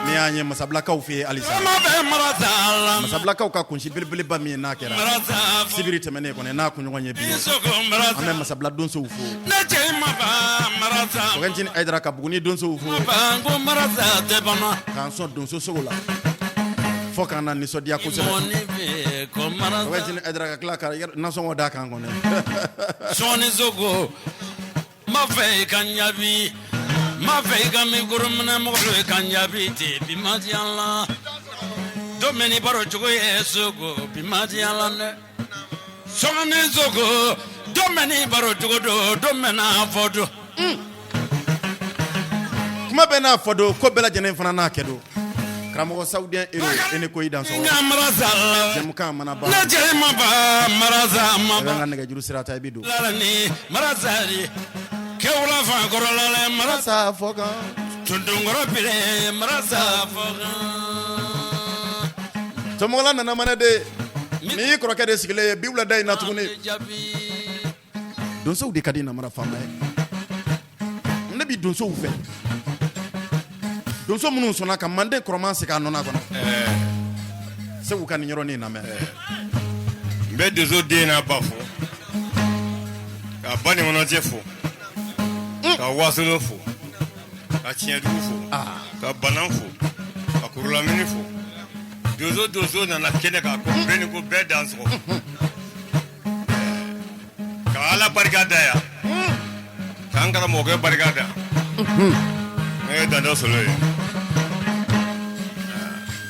ni y'an ye masabilakaw fɛ yen halisa Ma bɛ marasa la. Masabilakaw ka kunsi belebeleba min ye n'a kɛra Marasa sibiri tɛmɛnen kɔni n'a kunɲɔgɔn ye bi ye sogo an marasa. bɛ masabila donsow fo Ne cɛ ma ban marasa. Kɔkɛncinin Ayidara ka Buguni donsow fo Ma ban ko marasa tɛ bana. k'an sɔn donso sogo la fo k'an na nisɔndiya kosɛbɛ Mɔni bɛ ko marasa. Kɔkɛncinin Ayidara ka tila ka nasɔngɔ d'a kan kɔni Sɔɔni sogo. N b'a fɛ i ka n jaabi. N b'a fɛ i ka mikoro minɛ mɔgɔ i ka n jaabi ten bi ma diya n la. Don min ni baro cogo ye sogo bi ma diya la dɛ. Sɔgɔni sogo don min ni baro cogo don don min n'a fɔ don. Kuma bɛɛ n'a fɔ don, ko bɛɛ lajɛlen fana n'a kɛ don. Karamɔgɔ Sawudiyɛn Ero, i ni ko, i dansɔgɔ. Nka marasa la. Jɛmukan mana ban. Ne jeli ma ba marasa ma I bɛ an ba. ka nɛgɛjuru sira ta, i bɛ don. La ni marasa de. Kewula fan kɔrɔla la marasa. Sa fɔ kan. Tuntunkɔrɔ pere marasa fɔ kan. Sɔmɔgɔla nana mana de. Ni y'i kɔrɔkɛ de sigilen ye bi wulada in na tuguni. Jaabi. Donsow de ka di namara faama ye. Ne bi donsow fɛ. Donso minnu sɔnna ka manden kɔrɔman segin a nɔna kɔnɔ. Segu ka nin yɔrɔnin lamɛn. N bɛ donso den n'a ba fo, ka ba ni kɔnɔcɛ fo, ka wasolo fo, ka tiɲɛdugu fo, ka banan fo, ka kurulamini fo. Donso nana kɛnɛ kan ko bɛɛ ni ko bɛɛ dan sɔgɔ, ka Ala barika da yan, k'an karamɔgɔkɛ barika da. Ne ye Dandɔ Solo ye,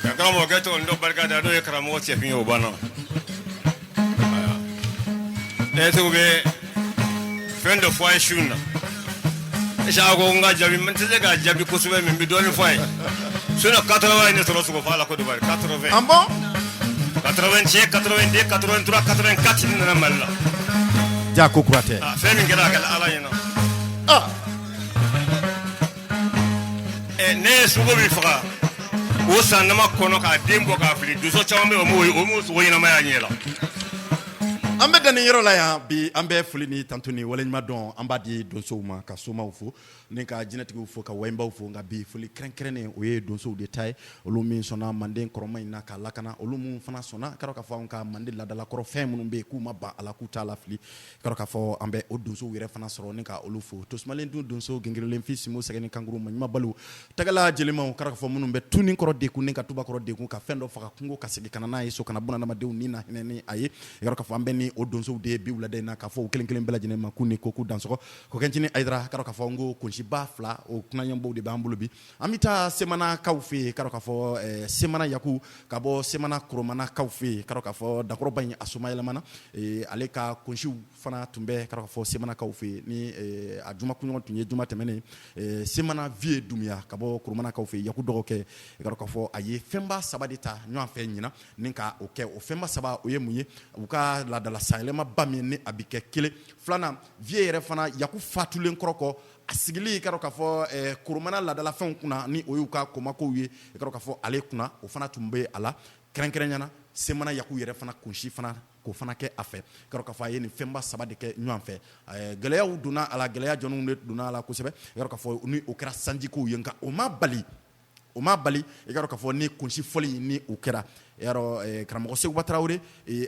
ka karamɔgɔkɛ tɔgɔ dɔ barika da, n'o ye karamɔgɔ Cɛfin ye, o banna. Ne segu bɛ fɛn dɔ fɔ a ye su in na. Isa ko n ka jaabi, n tɛ se k'a jaabi kosɛbɛ, mais n bɛ dɔɔnin fɔ a ye. Sinon 80 ye ne sɔrɔ sogofa la Côte d'Ivoire, 80. Ah bon? 81, 82, 83, 84, ne nana Mali la. Ja ko kura tɛ. Ah, fɛn min kɛra, a kɛra Ala ɲɛna. Ɛ, ne ye sogo min faga o san dama kɔnɔ k'a den bɔ k'a fili, donso caman bɛ yen, o m'o sogo ɲɛnamaya ɲɛ la. An bɛ dan nin yɔrɔ la yan bi. An bɛ foli ni tantu ni waleɲuman dɔn, an b'a di donsow ma, ka somaw fo ni ka jinɛtigiw fo, ka wayibaw fo. Nka bi foli kɛrɛnkɛrɛnnen, o ye donsow de ta ye, olu min sɔnna manden kɔrɔma in na k'a lakana, olu min fana sɔnna ka k'a fɔ anw ka manden ladalakɔrɔ fɛn minnu bɛ yen, k'u ma ban a la, k'u t'a la fili. Ka k'a fɔ an bɛ o donsow yɛrɛ fana sɔrɔ ni ka olu fo. Tosumalen dun donso gɛngɛrɛlen fi simo sɛgɛn ni kankuru maɲuman balo tagala jelimaw, ka k'a fɔ minnu bɛ tuni kɔrɔ dekun ni ka tuba kɔrɔ dekun, ka fɛn dɔ faga kungo ka segin ka na n'a ye so, ka na bunadamadenw ni na hinɛ ni a ye. I ka fɔ an bɛ ni o donsow de ye bi wulada in na, k'a fɔ u kelen kelen bɛɛ lajɛlen ma k'u ni ko, k'u dansɔgɔ. Kɔkɛncinin Ayidara, ka k'a fɔ n ko kunsiba fila, o kunaɲɛbaw de b'an bolo bi. An bɛ taa Semanakaw fɛ yen, ka k'a fɔ Semana Yaku ka bɔ Semana Koromanakaw fɛ yen, ka k'a fɔ dakɔrɔba in a somayɛlɛmana, ale ka kunsiw fana tun bɛ ka fɔ Semanakaw fɛ yen ni a juma kunɲɔgɔn tun ye juma tɛmɛnen. Semana Vieux Dunbiya ka bɔ Koromanakaw fɛ yen, Yaku dɔgɔkɛ, ka fɔ a ye fɛnba saba de ta ɲɔgɔn fɛ ɲinan ni ka o kɛ. O fɛnba saba, o ye mun ye? U ka laadala sanyɛlɛmaba min ni a bɛ kɛ kelen filanan, Vieux yɛrɛ fana Yaku fatulen kɔrɔ kɔ, a sigili ka k'a fɔ Koromana laadalafɛnw kunna, ni o y'u ka kɔmakow ye, ka k'a fɔ ale kunna, o fana tun bɛ a la kɛrɛnkɛrɛnyana. Semana Yaku yɛrɛ fana kunsi fana k'o fana kɛ a fɛ, ka k'a fɔ a ye nin fɛnba saba de kɛ ɲɔgɔn fɛ. Gɛlɛyaw donna a la, gɛlɛya jɔnw de donna a la kosɛbɛ, k'a fɔ ni o kɛra sanjikow ye. Nka o ma bali i ka k'a fɔ ni kunsi fɔli ni o kɛra yarɔ. Karamɔgɔ Seguba Tarawele,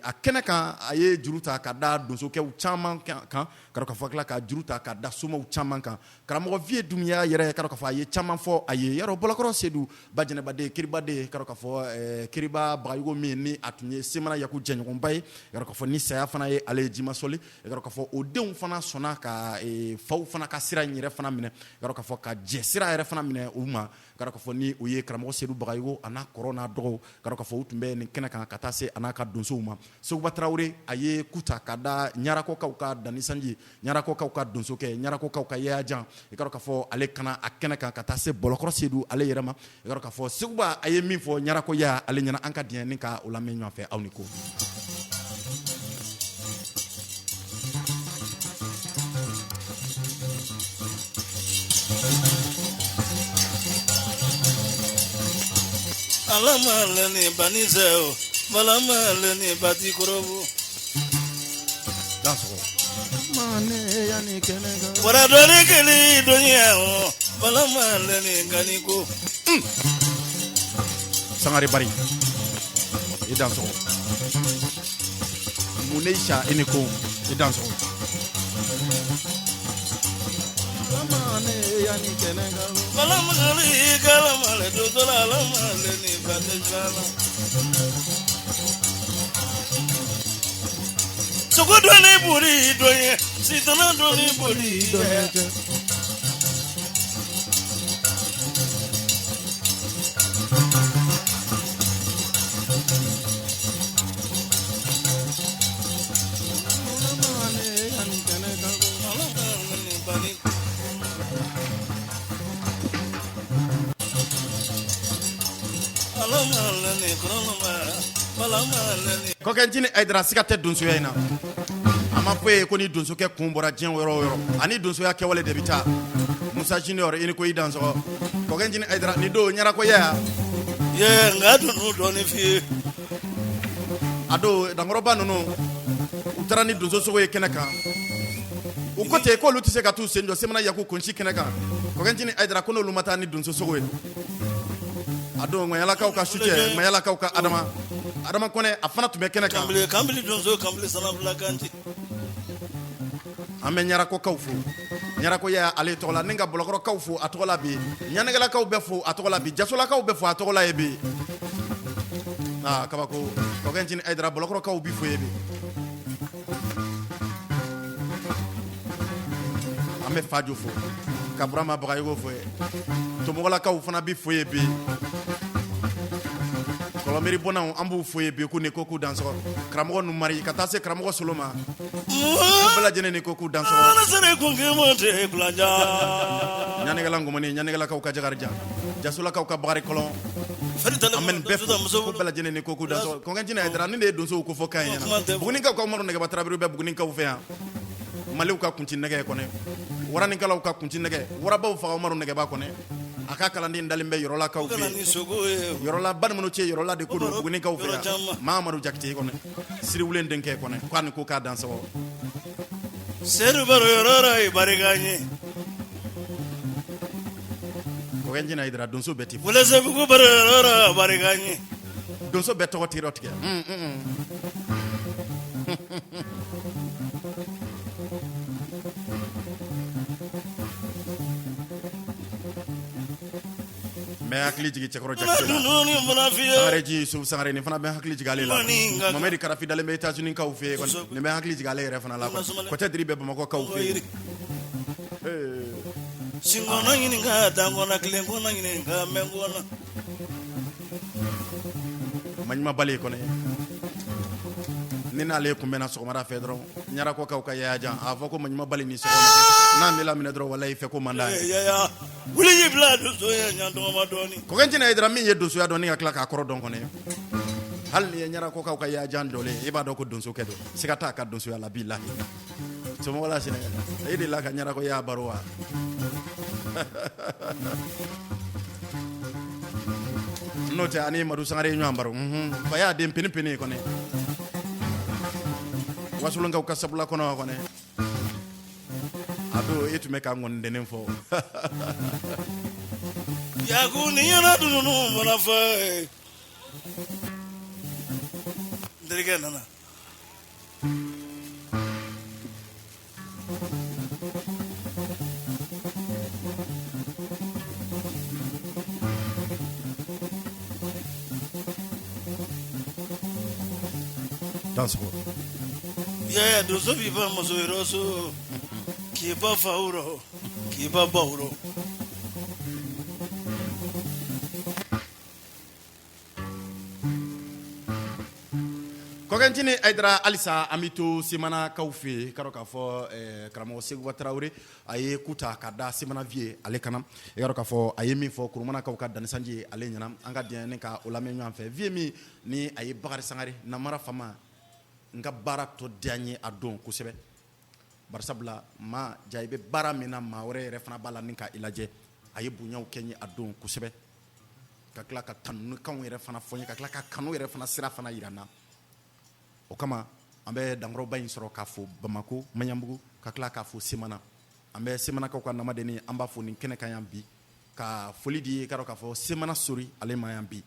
a kɛnɛ kan, a ye juru ta ka da donsokɛw caman kan, ka k'a fɔ tila ka juru ta ka da somaw caman kan. Karamɔgɔ Vieux Dunbiya yɛrɛ, ka k'a fɔ a ye caman fɔ a ye yarɔ. Bɔlɔkɔrɔ Sedu ba jɛnɛbaden kiribaden, ka k'a fɔ kiriba Bagayogo min ni a tun ye Semana Yaku jɛɲɔgɔnba ye, ka k'a fɔ ni saya fana ye ale ye jimasɔli, ka k'a fɔ o denw fana sɔnna ka faw fana ka sira in yɛrɛ fana minɛ, ka k'a fɔ ka jɛ sira yɛrɛ fana minɛ u ma, ka k'a fɔ ni o ye karamɔgɔ Sedu Bagayogo a n'a kɔrɔ n'a dɔgɔw, ka k'a fɔ u tun bɛ nin kɛnɛ kan ka taa se a n'a ka donsow ma. Seguba Tarawele, a ye ku ta ka da Ɲarakɔkaw ka Danni Sanji, Ɲarakɔkaw ka donsokɛ, Ɲarakɔkaw ka Yayajan, i ka k'a fɔ ale kana a kɛnɛ kan ka taa se Bɔlɔkɔrɔ Sedu ale yɛrɛ ma. I ka k'a fɔ Seguba a ye min fɔ Ɲarakɔ ya ale ɲɛna, an ka diɲɛ ni ka o lamɛn ɲɔgɔn fɛ. Aw ni ko. Ala ma leni banisɛ o bala ma leni bati kɔrɔbu. Dansɔgɔ. Wara dɔɔni kelen dɔnniya o bala ma leni ganiko. Sangare Bari, i dansɔgɔ. Muneisa, i ni ko, i dansɔgɔ. Bala ma leni kala ma le dosola ala ma leni banisala. Sogo dɔɔni bori dɔn ye sitana dɔɔni bori dɔn ye. Kɔkɛncinin Ayidara, siga tɛ donsoya in na. A ma fɔ e ye ko ni donsokɛ kun bɔra diɲɛ yɔrɔ o yɔrɔ, ani donsoya kɛwale de bɛ taa. Musa Junior, i ni ko, i dansɔgɔ. Kɔkɛncinin Ayidara, nin don ɲarakɔ ya. Ye nka dunun dɔɔnin f'i ye. A don dankɔrɔba ninnu, u taara ni donso sogo ye kɛnɛ kan. U ko ten k'olu tɛ se ka t'u sen jɔ Semana Yaku Kunci kɛnɛ kan, Kɔkɛncinin Ayidara, ko n'olu ma taa ni donso sogo ye. A don Ŋayalakaw ka sucɛ, Ŋayalakaw ka Adama, Adama Kɔnɛ, a fana tun bɛ kɛnɛ kan. Kanbili donso, kanbili sanfila kanti. An bɛ ɲarakɔkaw fo, ɲarakɔ ya ale tɔgɔ la, ni ka bɔlɔkɔrɔkaw fo a tɔgɔ la bi, ɲanɛgɛlakaw bɛ fo a tɔgɔ la bi, jasolakaw bɛ fo a tɔgɔ la ye bi. Aa kabako, Kɔkɛncinin Ayidara, bɔlɔkɔrɔkaw bi fo ye bi. An bɛ Faju fo, ka Burama Bagayogo fo ye, Tomɔgɔlakaw fana bi fo ye bi, Kɔlɔnbiri bɔnnaw, an b'u fo ye bi, k'u ni ko, k'u dansɔgɔ. Karamɔgɔ Numari ka taa se karamɔgɔ Solo ma, bɛɛ lajɛlen ni ko, k'u dansɔgɔ. Ɲanɛgɛla Ngɔmɔni, ɲanɛgɛlakaw ka Jakarija, Jasolakaw ka Bakari Kɔlɔn, an bɛ nin bɛɛ fo, ko bɛɛ lajɛlen ni ko, k'u dansɔgɔ. Kɔkɛncinin Ayidara, nin de ye donsow ko fɔ kan ye ɲɛna. Bugunikaw ka Umaru Nɛgɛba Tarawele bɛ Bugunikaw fɛ yan. Maliw ka kunci nɛgɛ kɔnɛ, waranikalaw ka kunci nɛgɛ, warabaw faga Umaru Nɛgɛba kɔnɛ, a ka kalanden dalen bɛ Yɔrɔlakaw fɛ Yɔrɔla, balimanu cɛ Yɔrɔla de ko don Bugunikaw fɛ yan. Mamadu Jakite kɔnɛ, Siriwulen denkɛ kɔnɛ, k'a ni ko, k'a dansɔgɔ. Sedu baro yɔrɔ ye barika ye. Kɔkɛncinin Ayidara, donso bɛɛ tɛ fɔ. Welesebugu baro yɔrɔ barika ye. Donso bɛɛ tɔgɔ tɛ tigɛ. N bɛ hakili jigin cɛkɔrɔ Jakite la, Sangare ji, Yusufu Sangare, nin fana bɛ hakili jigin ale la. Mamadi Karafi dalen bɛ États-Unis kaw fɛ yen, nin bɛ hakili jigin ale yɛrɛ fana la. Kɔtɛ Diri bɛ Bamakɔ kaw fɛ yen. Sinkɔnɔ ɲininka, dankɔnɔ kelen kɔnɔ ɲininka, mɛn kɔnɔ. Maɲuman kɔnɛ, ni n'ale kun bɛnna sɔgɔmada fɛ dɔrɔn, ɲarakɔkaw ka Yaya Jan a fɔ ko maɲuman bali ni sɔgɔma, n'a m'i laminɛ dɔrɔn, walayi, fɛ ko man d'a ye. Wuli y'i bila donso ye ɲantɔgɔma dɔɔnin. Kɔkɛncinin Ayidara, min ye donsoya dɔn ni ka tila k'a kɔrɔ dɔn kɔnɛ, hali ni ye ɲarakɔkaw ka Yaya Jan jɔlen, i b'a dɔn ko donsokɛ don, siga t'a ka donsoya la, bilahi. Somɔgɔ la sinɛ, e de la ka ɲarakɔ y'a baro wa? N'o tɛ, ani Madu Sangare ye ɲɔgɔn baro, fa y'a den pini pini kɔnɛ, Wasolonkaw ka sabula kɔnɔ kɔnɛ. A don e tun bɛ ka ŋɔnidɛnɛ fɔ. Yaku ni ɲɛna dununu mana fɔ, n terikɛ nana. Dansɔgɔ. Yaya, donso b'i ba muso yɔrɔ so, k'i ba fa rɔ, k'i ba baw rɔ. Kɔkɛncinin Ayidara, halisa an bɛ to Semanakaw fɛ yen. Ka dɔn k'a fɔ karamɔgɔ Seguba Tarawele, a ye ku ta ka da Semana vieux ale kana. I ka dɔn k'a fɔ a ye min fɔ Kurumanakaw ka Danisanji ye ale ɲɛna, an ka diɲɛ ka o lamɛn ɲɔgɔn fɛ. Vieux min ni a ye Bakari Sangare namara fama, n ka baara tɔ diya n ye a don kosɛbɛ, barisabula maa ja i bɛ baara min na, maa wɛrɛ yɛrɛ fana b'a la ni ka i lajɛ. A ye bonyaw kɛ n ye a don kosɛbɛ, ka tila ka tanukanw yɛrɛ fana fɔ n ye, ka tila ka kanu yɛrɛ fana sira fana yira n na. O kama an bɛ dankɔrɔba in sɔrɔ k'a fo Bamakɔ Maɲanbugu, ka tila k'a fo Semana. An bɛ Semanakaw ka namadenni, an b'a fo nin kɛnɛ kan yan bi, ka foli di, ka dɔn k'a fɔ Semana sori ale ma yan bi,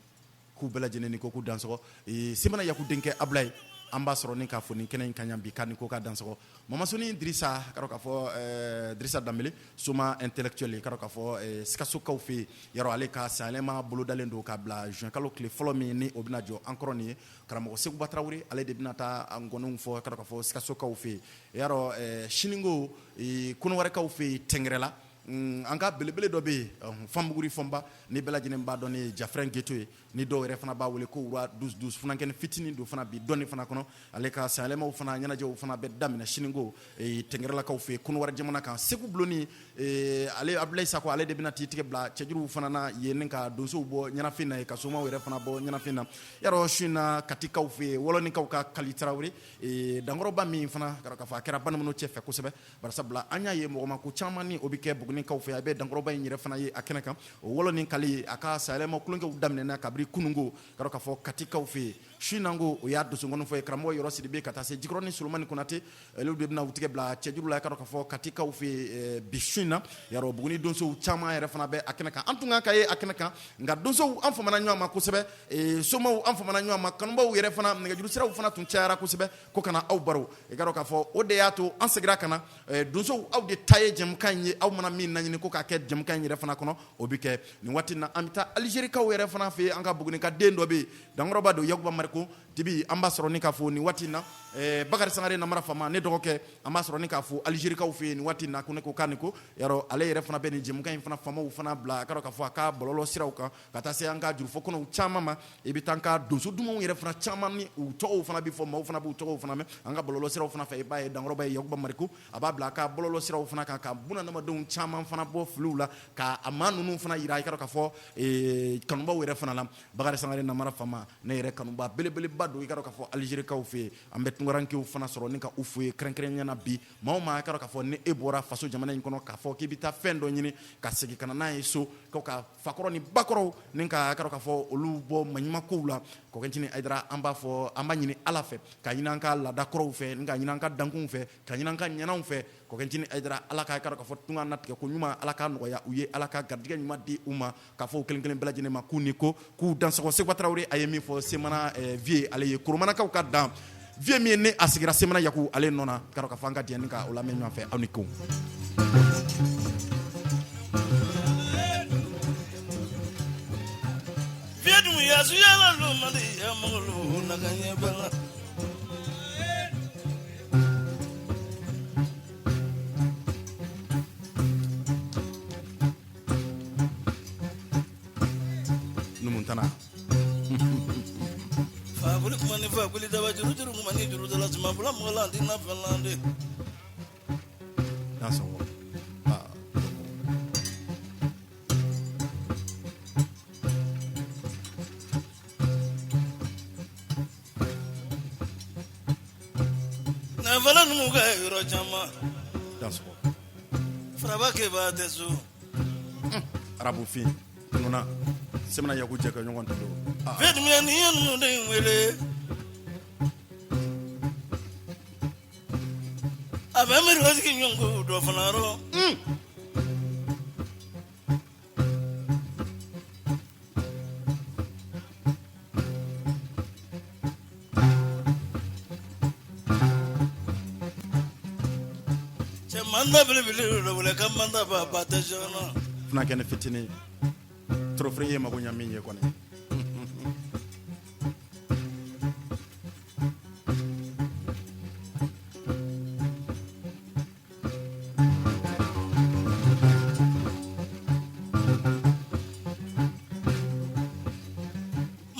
k'u bɛɛ lajɛlen ni ko, k'u dansɔgɔ. Semana Yaku denkɛ Abulayi, an b'a sɔrɔ ni k'a fo nin kɛnɛ in kan yan bi, k'a ni ko, k'a dansɔgɔ. Mamasoni Dirisa, ka dɔn k'a fɔ Dirisa Danbele, soma intellectuel, ka dɔn k'a fɔ Sikasokaw fɛ yen yɔrɔ, ale ka sanyɛlɛma bolodalen don k'a bila juin kalo tile fɔlɔ min ni o bɛna jɔ an kɔrɔ nin ye. Karamɔgɔ Seguba Tarawele, ale de bɛna taa ngɔniw fɔ, ka dɔn k'a fɔ Sikasokaw fɛ yen yarɔ. Siniko Kɔnɔwarikaw fɛ yen, Tɛngɛrɛla. An ka belebele dɔ bɛ yen, Fanbuguri Fɔnba, ni bɛɛ lajɛlen b'a dɔn, ne ye Jafrɛn Geto ye, ni dɔw yɛrɛ fana b'a wele ko roi 12 12. Funankɛnin fitinin don fana bi dɔnni fana kɔnɔ. Ale ka sanyɛlɛmaw fana ɲɛnajɛw fana bɛ daminɛ siniko Tɛngɛrɛlakaw fɛ yen, Kɔnɔwari jamana kan, Segu bulonni. Ale Abudulayi Sakɔ, ale de bɛna t'i tigɛ bila cɛjuruw fana na yen, ni ka donsow bɔ ɲɛnafin na ye, ka somaw yɛrɛ fana bɔ ɲɛnafin na. Yarɔ, su in na, Katikaw fɛ yen, Wɔlɔnikaw ka Kali Tarawele, dankɔrɔba min fana k'a fɔ a kɛra bamananw cɛ fɛ kosɛbɛ, barisabula an y'a ye mɔgɔma ko caman ni o bɛ kɛ Bugunikaw fɛ. A bɛ dankɔrɔba in yɛrɛ fana ye a kɛnɛ kan. O Wɔlɔni Kali, a ka sanyɛlɛma tulonkɛw daminɛna kabiri kununko, ka k'a fɔ Katikaw fɛ yen. Su in na ko o y'a donsokɔni fɔ ye, karamɔgɔ Yɔrɔ Sidibe ka taa se Jikɔrɔni Solomani Konate, olu de bɛna u tigɛ bila cɛjuru la, ka k'a fɔ Katikaw fɛ yen bi su in na. Yarɔ, Buguni donsow caman yɛrɛ fana bɛ a kɛnɛ kan. An tun kan ka ye a kɛnɛ kan, nka donsow an famana ɲɔgɔn ma kosɛbɛ, somaw an famana ɲɔgɔn ma, kanubaw yɛrɛ fana nɛgɛjuru siraw fana tun cayara kosɛbɛ ko ka na aw baro. I ka dɔn k'a fɔ o de y'a to an seginna ka na. Donsow, aw de ta ye jɛmukan in ye. Aw mana min laɲini ko k'a kɛ jɛmukan in yɛrɛ fana kɔnɔ, o bɛ kɛ. Nin waati na, an bɛ taa Alizerikaw yɛrɛ fana fɛ yen. An ka Bugunika den dɔ bɛ yen, dankɔrɔba don, Yakuba Mariko Dibi, an b'a sɔrɔ ni k'a fo nin waati na. Bakari Sangare Namara Fama, ne dɔgɔkɛ, an b'a sɔrɔ ni k'a fo Alizerikaw fɛ yen nin waati na. Ko ne ko k'a ni ko yarɔ, ale yɛrɛ fana bɛ nin jɛmukan in fana faamaw fana bila, a ka dɔn k'a fɔ a ka bɔlɔlɔ siraw kan, ka taa se an ka jurufɔ kɔnɔw caman ma. I bɛ taa an ka donso dumanw yɛrɛ fana caman ni u tɔgɔw fana bɛ fɔ, maaw fana b'u tɔgɔw fana mɛn an ka bɔlɔlɔ siraw fana fɛ. I b'a ye dankɔrɔba ye Yakuba Mariko, a b'a bila a ka bɔlɔlɔ siraw fana kan, ka bunadamadenw caman fana bɔ filiw la, ka a maa ninnu fana yira, i ka dɔn k'a fɔ kanubaw yɛrɛ fana la. Bakari Sangare Namara Fama, ne yɛrɛ kanuba belebeleba don, i ka dɔn k'a fɔ Alizerikaw fɛ yen. An bɛ tunkarankew fana sɔrɔ ni ka u fo ye kɛrɛnkɛrɛnya na bi. Maa o maa, i ka dɔn k'a fɔ ni e bɔra faso jamana in kɔnɔ k'a fɔ k'i bɛ taa fɛn dɔ ɲini ka segin ka na n'a ye so, ko ka fakɔrɔ ni bakɔrɔw ni ka ka dɔn k'a fɔ olu bɔ maɲumankow la, Kɔkɛncinin Ayidara, an b'a fɔ, an b'a ɲini Ala fɛ, ka ɲini an ka laadakɔrɔw fɛ, ni ka ɲini an ka dankunw fɛ, ka ɲini an ka ɲɛnaw fɛ, Kɔkɛncinin Ayidara, Ala ka ka dɔn k'a fɔ tunga natigɛ ko ɲuman, Ala k'a nɔgɔya u ye, Ala ka garijɛgɛ ɲuman di u ma, k'a fɔ u kelen kelen bɛɛ lajɛlen ma k'u ni ko, k'u dansɔgɔ. Seguba Tarawele, a ye min fɔ Semana vieux, ale ye Koromanakaw ka dan vieux min ye, ni a sigira Semana Yaku ale nɔ na, ka dɔn k'a fɔ an ka jɛ ni ka o lamɛn ɲɔgɔn fɛ. Aw ni ko. Vieux Doumbouya suyala lumandi ya mɔgɔlu na ka ɲɛ bala. Numutana. Fakoli kuma ni fakoli daba juru juru kuma ni juru dala suma fila mɔgɔ la di na fɛn la de. N'a sɔngɔ. Aa. Nafala numu ka yɔrɔ caman. Dansɔgɔ. Faraba keba tɛ so. Arabufin nuna Semana Yaku jɛ ka ɲɔgɔn don. Vieux Doumbouya n'i ye numuden wele. A bɛ miiri sigi ɲɔgɔn ko dɔ fana rɔ. Cɛ manda belebele dɔ wele ka manda ba ba tɛ sɔnna. Funankɛnin fitinin torofere ye mago ɲa min ye kɔni.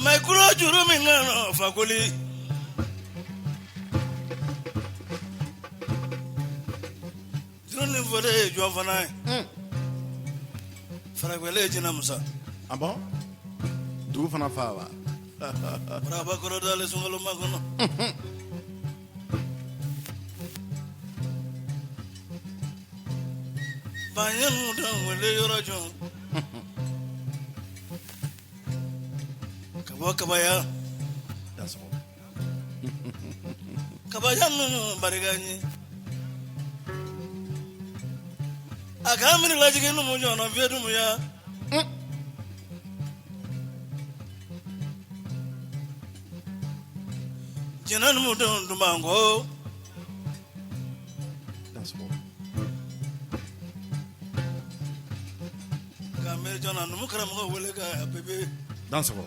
Maikuro juru min ka Fakoli. Juru ni fɔlen ye jɔn fana ye. Faragwɛlɛ ye Jina Musa. Ah bon? Dugu fana fa wa? Baraba kɔrɔ dalen sunkalo makɔnɔ. Ba ye den wele yɔrɔ jɔn ka bɔ Kabaya Kabaya ninnu barika ye a k'a miiri lajigin numu ɲɔgɔn Vieux Doumbouya. Jɛnɛ numudenw tun b'an kɔ ka miiri jɔn na numu karamɔgɔ wele ka bebe dansɔgɔ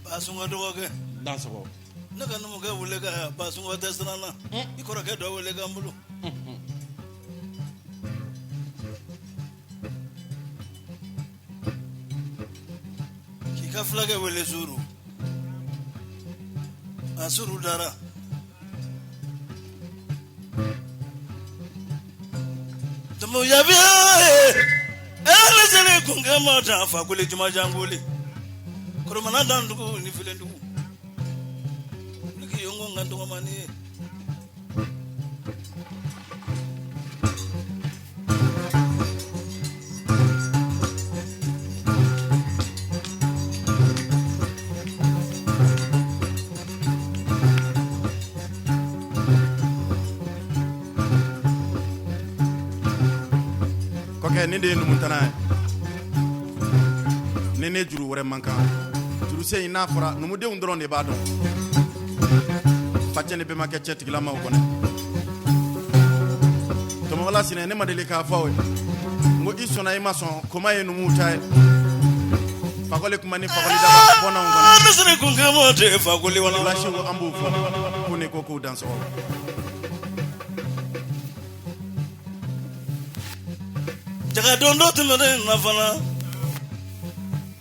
Basunka dɔgɔkɛ dansɔgɔ. Ne ka numukɛ wele ka Basungo tɛ siran na, i kɔrɔkɛ dɔ wele ka n bolo. K'i ka fulakɛ wele suru, a suru dara. Tumuyabi ala sene kunkɛ ma dan fakoli jumajankoli koromana dan dugu ni filen dugu yongo nka dɔgɔmani ye. Kɔkɛ, nin de ye numutana ye. Ni ne juru wɛrɛ man kan, jurusen in n'a fɔra numudenw dɔrɔn de b'a dɔn. Facɛ ni bɛnbakɛ cɛ tigilamaw kɔnɔ tɔmɔla sinɛ, ne ma deli k'a fɔ aw ye n ko i sɔnna i ma sɔn, koma ye numuw ta ye. Fakɔli kuma ni fakɔli daba bɔnnaw kɔnɔ. Ne sene kunkɛ ma tɛ fakoli wala. Lasiw an b'u fɔ ko ne ko k'u dansɔgɔ. Jaga don dɔ tɛmɛnen na fana.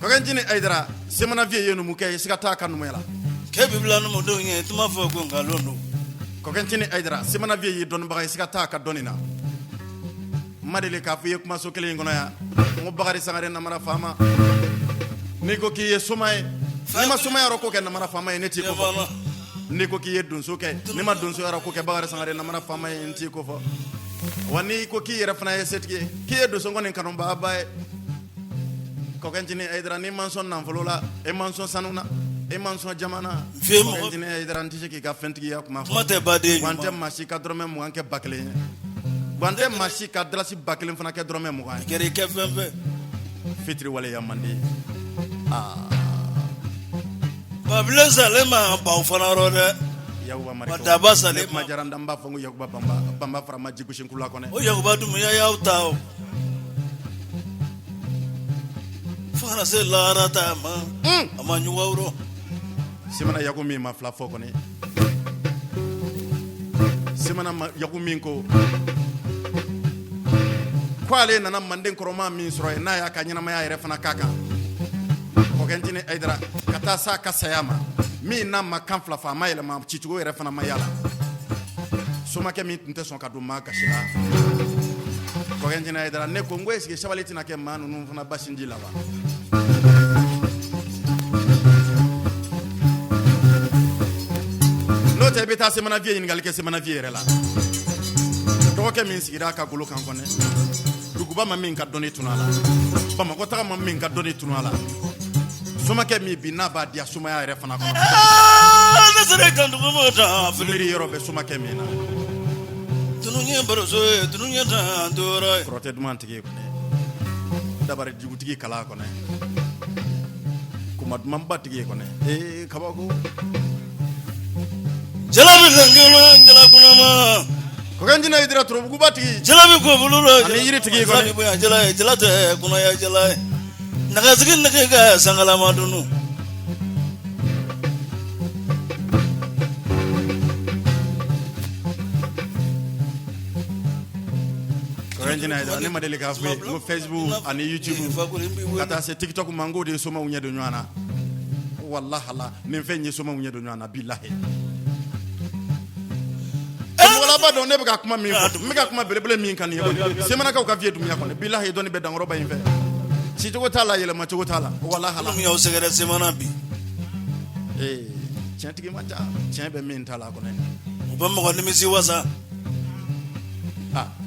Kɔkɛ Ncinin Ayidara, Semana Viye ye numukɛ ye, siga t'a ka numuya la. K'e bi bila numudenw ye, i tuma fɔ ko nkalon don. Kɔkɛ Ncinin Ayidara, Semana Viye ye dɔnnibaga ye, siga t'a ka dɔnni na. N ma deli k'a fɔ i ye kumaso kelen in kɔnɔ yan n ko Bakari Sangare namara faama, n'i ko k'i ye soma ye, n'i ma somaya yɔrɔ ko kɛ namara faama ye, ne t'i ko fɔ. N'i ko k'i ye donso kɛ, n'i ma donso yɔrɔ ko kɛ Bakari Sangare namara faama ye, n t'i ko fɔ. Wa n'i ko k'i yɛrɛ fana ye setigi ye, k'i ye donso kɔni kanubaaba ye, Kɔkɛ Ncinin Ayidara, n'i ma sɔn nafolo la, e ma sɔn sanu na, e ma sɔn jama na, Kɔkɛ Ncinin Ayidara, n tɛ se k'i ka fɛntigiya kuma fɔ. Kuma tɛ baden. Wa n tɛ maa si ka dɔrɔmɛ 20 kɛ 1000 ye, wa n tɛ maa si ka dalasi 1000 fana kɛ dɔrɔmɛ 20 ye. Kɛra i kɛ fɛn fɛn. Fitiri waleya man di. Aa. Babilen salen ma baw fana rɔ dɛ. Yakuba Mariko. Daba salen Ne kuma diyara n da, n b'a fɔ n ko Yakuba Banba Banba farama jikusi kula kɔnɛ. O Yakuba Dumuya y'aw ta o. Fo kana se lahara ta ma. A ma ɲugu aw rɔ. Semana Yaku min ma fila fɔ kɔni. Semana ma Yaku min ko ko ale nana manden kɔrɔma min sɔrɔ yen, n'a y'a ka ɲɛnamaya yɛrɛ fana k'a kan. Kɔkɛ Ncinin Ayidara, ka taa s'a ka saya ma, min n'a ma kan fila fɔ, a ma yɛlɛma cicogo yɛrɛ fana ma yala. Somakɛ min tun tɛ sɔn ka don maa gasi la. Kɔkɛ Ncinin Ayidara, ne ko n ko est-ce que sabali tɛna kɛ maa ninnu fana basinji la wa? N'o tɛ, i bɛ taa Semana Viye ɲininkali kɛ Semana Viye yɛrɛ la. Dɔgɔkɛ min sigira a ka golo kan kɔnɛ, duguba ma min ka dɔnni tunu a la, Bamakɔ taga ma min ka dɔnni tunu a la, somakɛ min bi n'a b'a diya somaya yɛrɛ fana kɔnɔ. Ne sera kan dugu ma ta. Miiri yɔrɔ bɛ somakɛ min na. Tunu ye baroso ye, tunu ye tan tora ye. Kɔrɔtɛ duman tigi ye kɔnɛ, dabari jugutigi kala kɔnɛ, kuma dumanba tigi ye kɔnɛ, ee kabako. Jala bɛ lankolo jala kunnama. Kɔkɛ Ncinin Ayidara, torobuguba tigi. Jala bɛ kɔbolo la. Ani yiri tigi kɔnɛ. Jala bɛ bonya jala ye, jala tɛ kunnaya jala ye. Nɛgɛsigi nɛgɛ ka sangalama dunu. Kɔkɛ Ncinin Ayidara, ne ma deli k'a fɔ ye n ko Facebook ani YouTube ka taa se TikTok ma, n k'o de ye somaw ɲɛ don ɲɔgɔn na. Walahala, nin fɛn ye somaw ɲɛ don ɲɔgɔn na, bilahi. Mɔgɔlaba dɔn, ne bɛ ka kuma min fɔ, n bɛ ka kuma belebele min kan nin ye kɔni, Semanakaw ka Viye Dumuya kɔni, bilahi, dɔnni bɛ dankɔrɔba in fɛ, cicogo t'a la, yɛlɛma cogo t'a la, walahala. Minnu y'aw sɛgɛrɛ Semana bi. Ee, tiɲɛtigi man ca, tiɲɛ bɛ min ta la kɔni. U bɛ mɔgɔ nimisi wasa.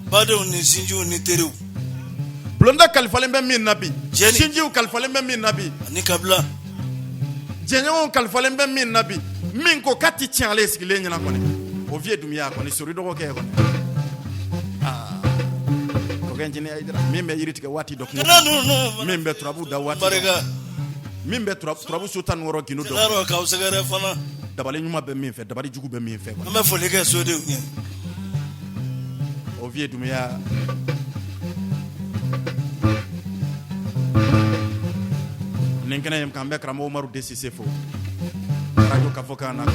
Badenw ni sinjiw ni teriw. Bulonda kalifalen bɛ min na bi, sinjiw kalifalen bɛ min na bi, ani kabila. Jɛɲɔgɔnw kalifalen bɛ min na bi, min ko k'a ti tiɲɛ ale sigilen ɲɛna kɔni, o Viye Dumuya kɔni, sori dɔgɔkɛ kɔni. Aa, Kɔkɛ Ncinin Ayidara, min bɛ yiri tigɛ waati dɔ kungo, min bɛ turabu da waati dɔ, min bɛ turabu so 16 gindo dɔn, k'aw sɛgɛrɛ fana. Dabali ɲuman bɛ min fɛ, dabali jugu bɛ min fɛ. An bɛ foli kɛ sodenw ye. O Viye Dumuya. Nin kɛnɛ in kan, n bɛ karamɔgɔ Umaru Desise fo. Arajo kafo kan na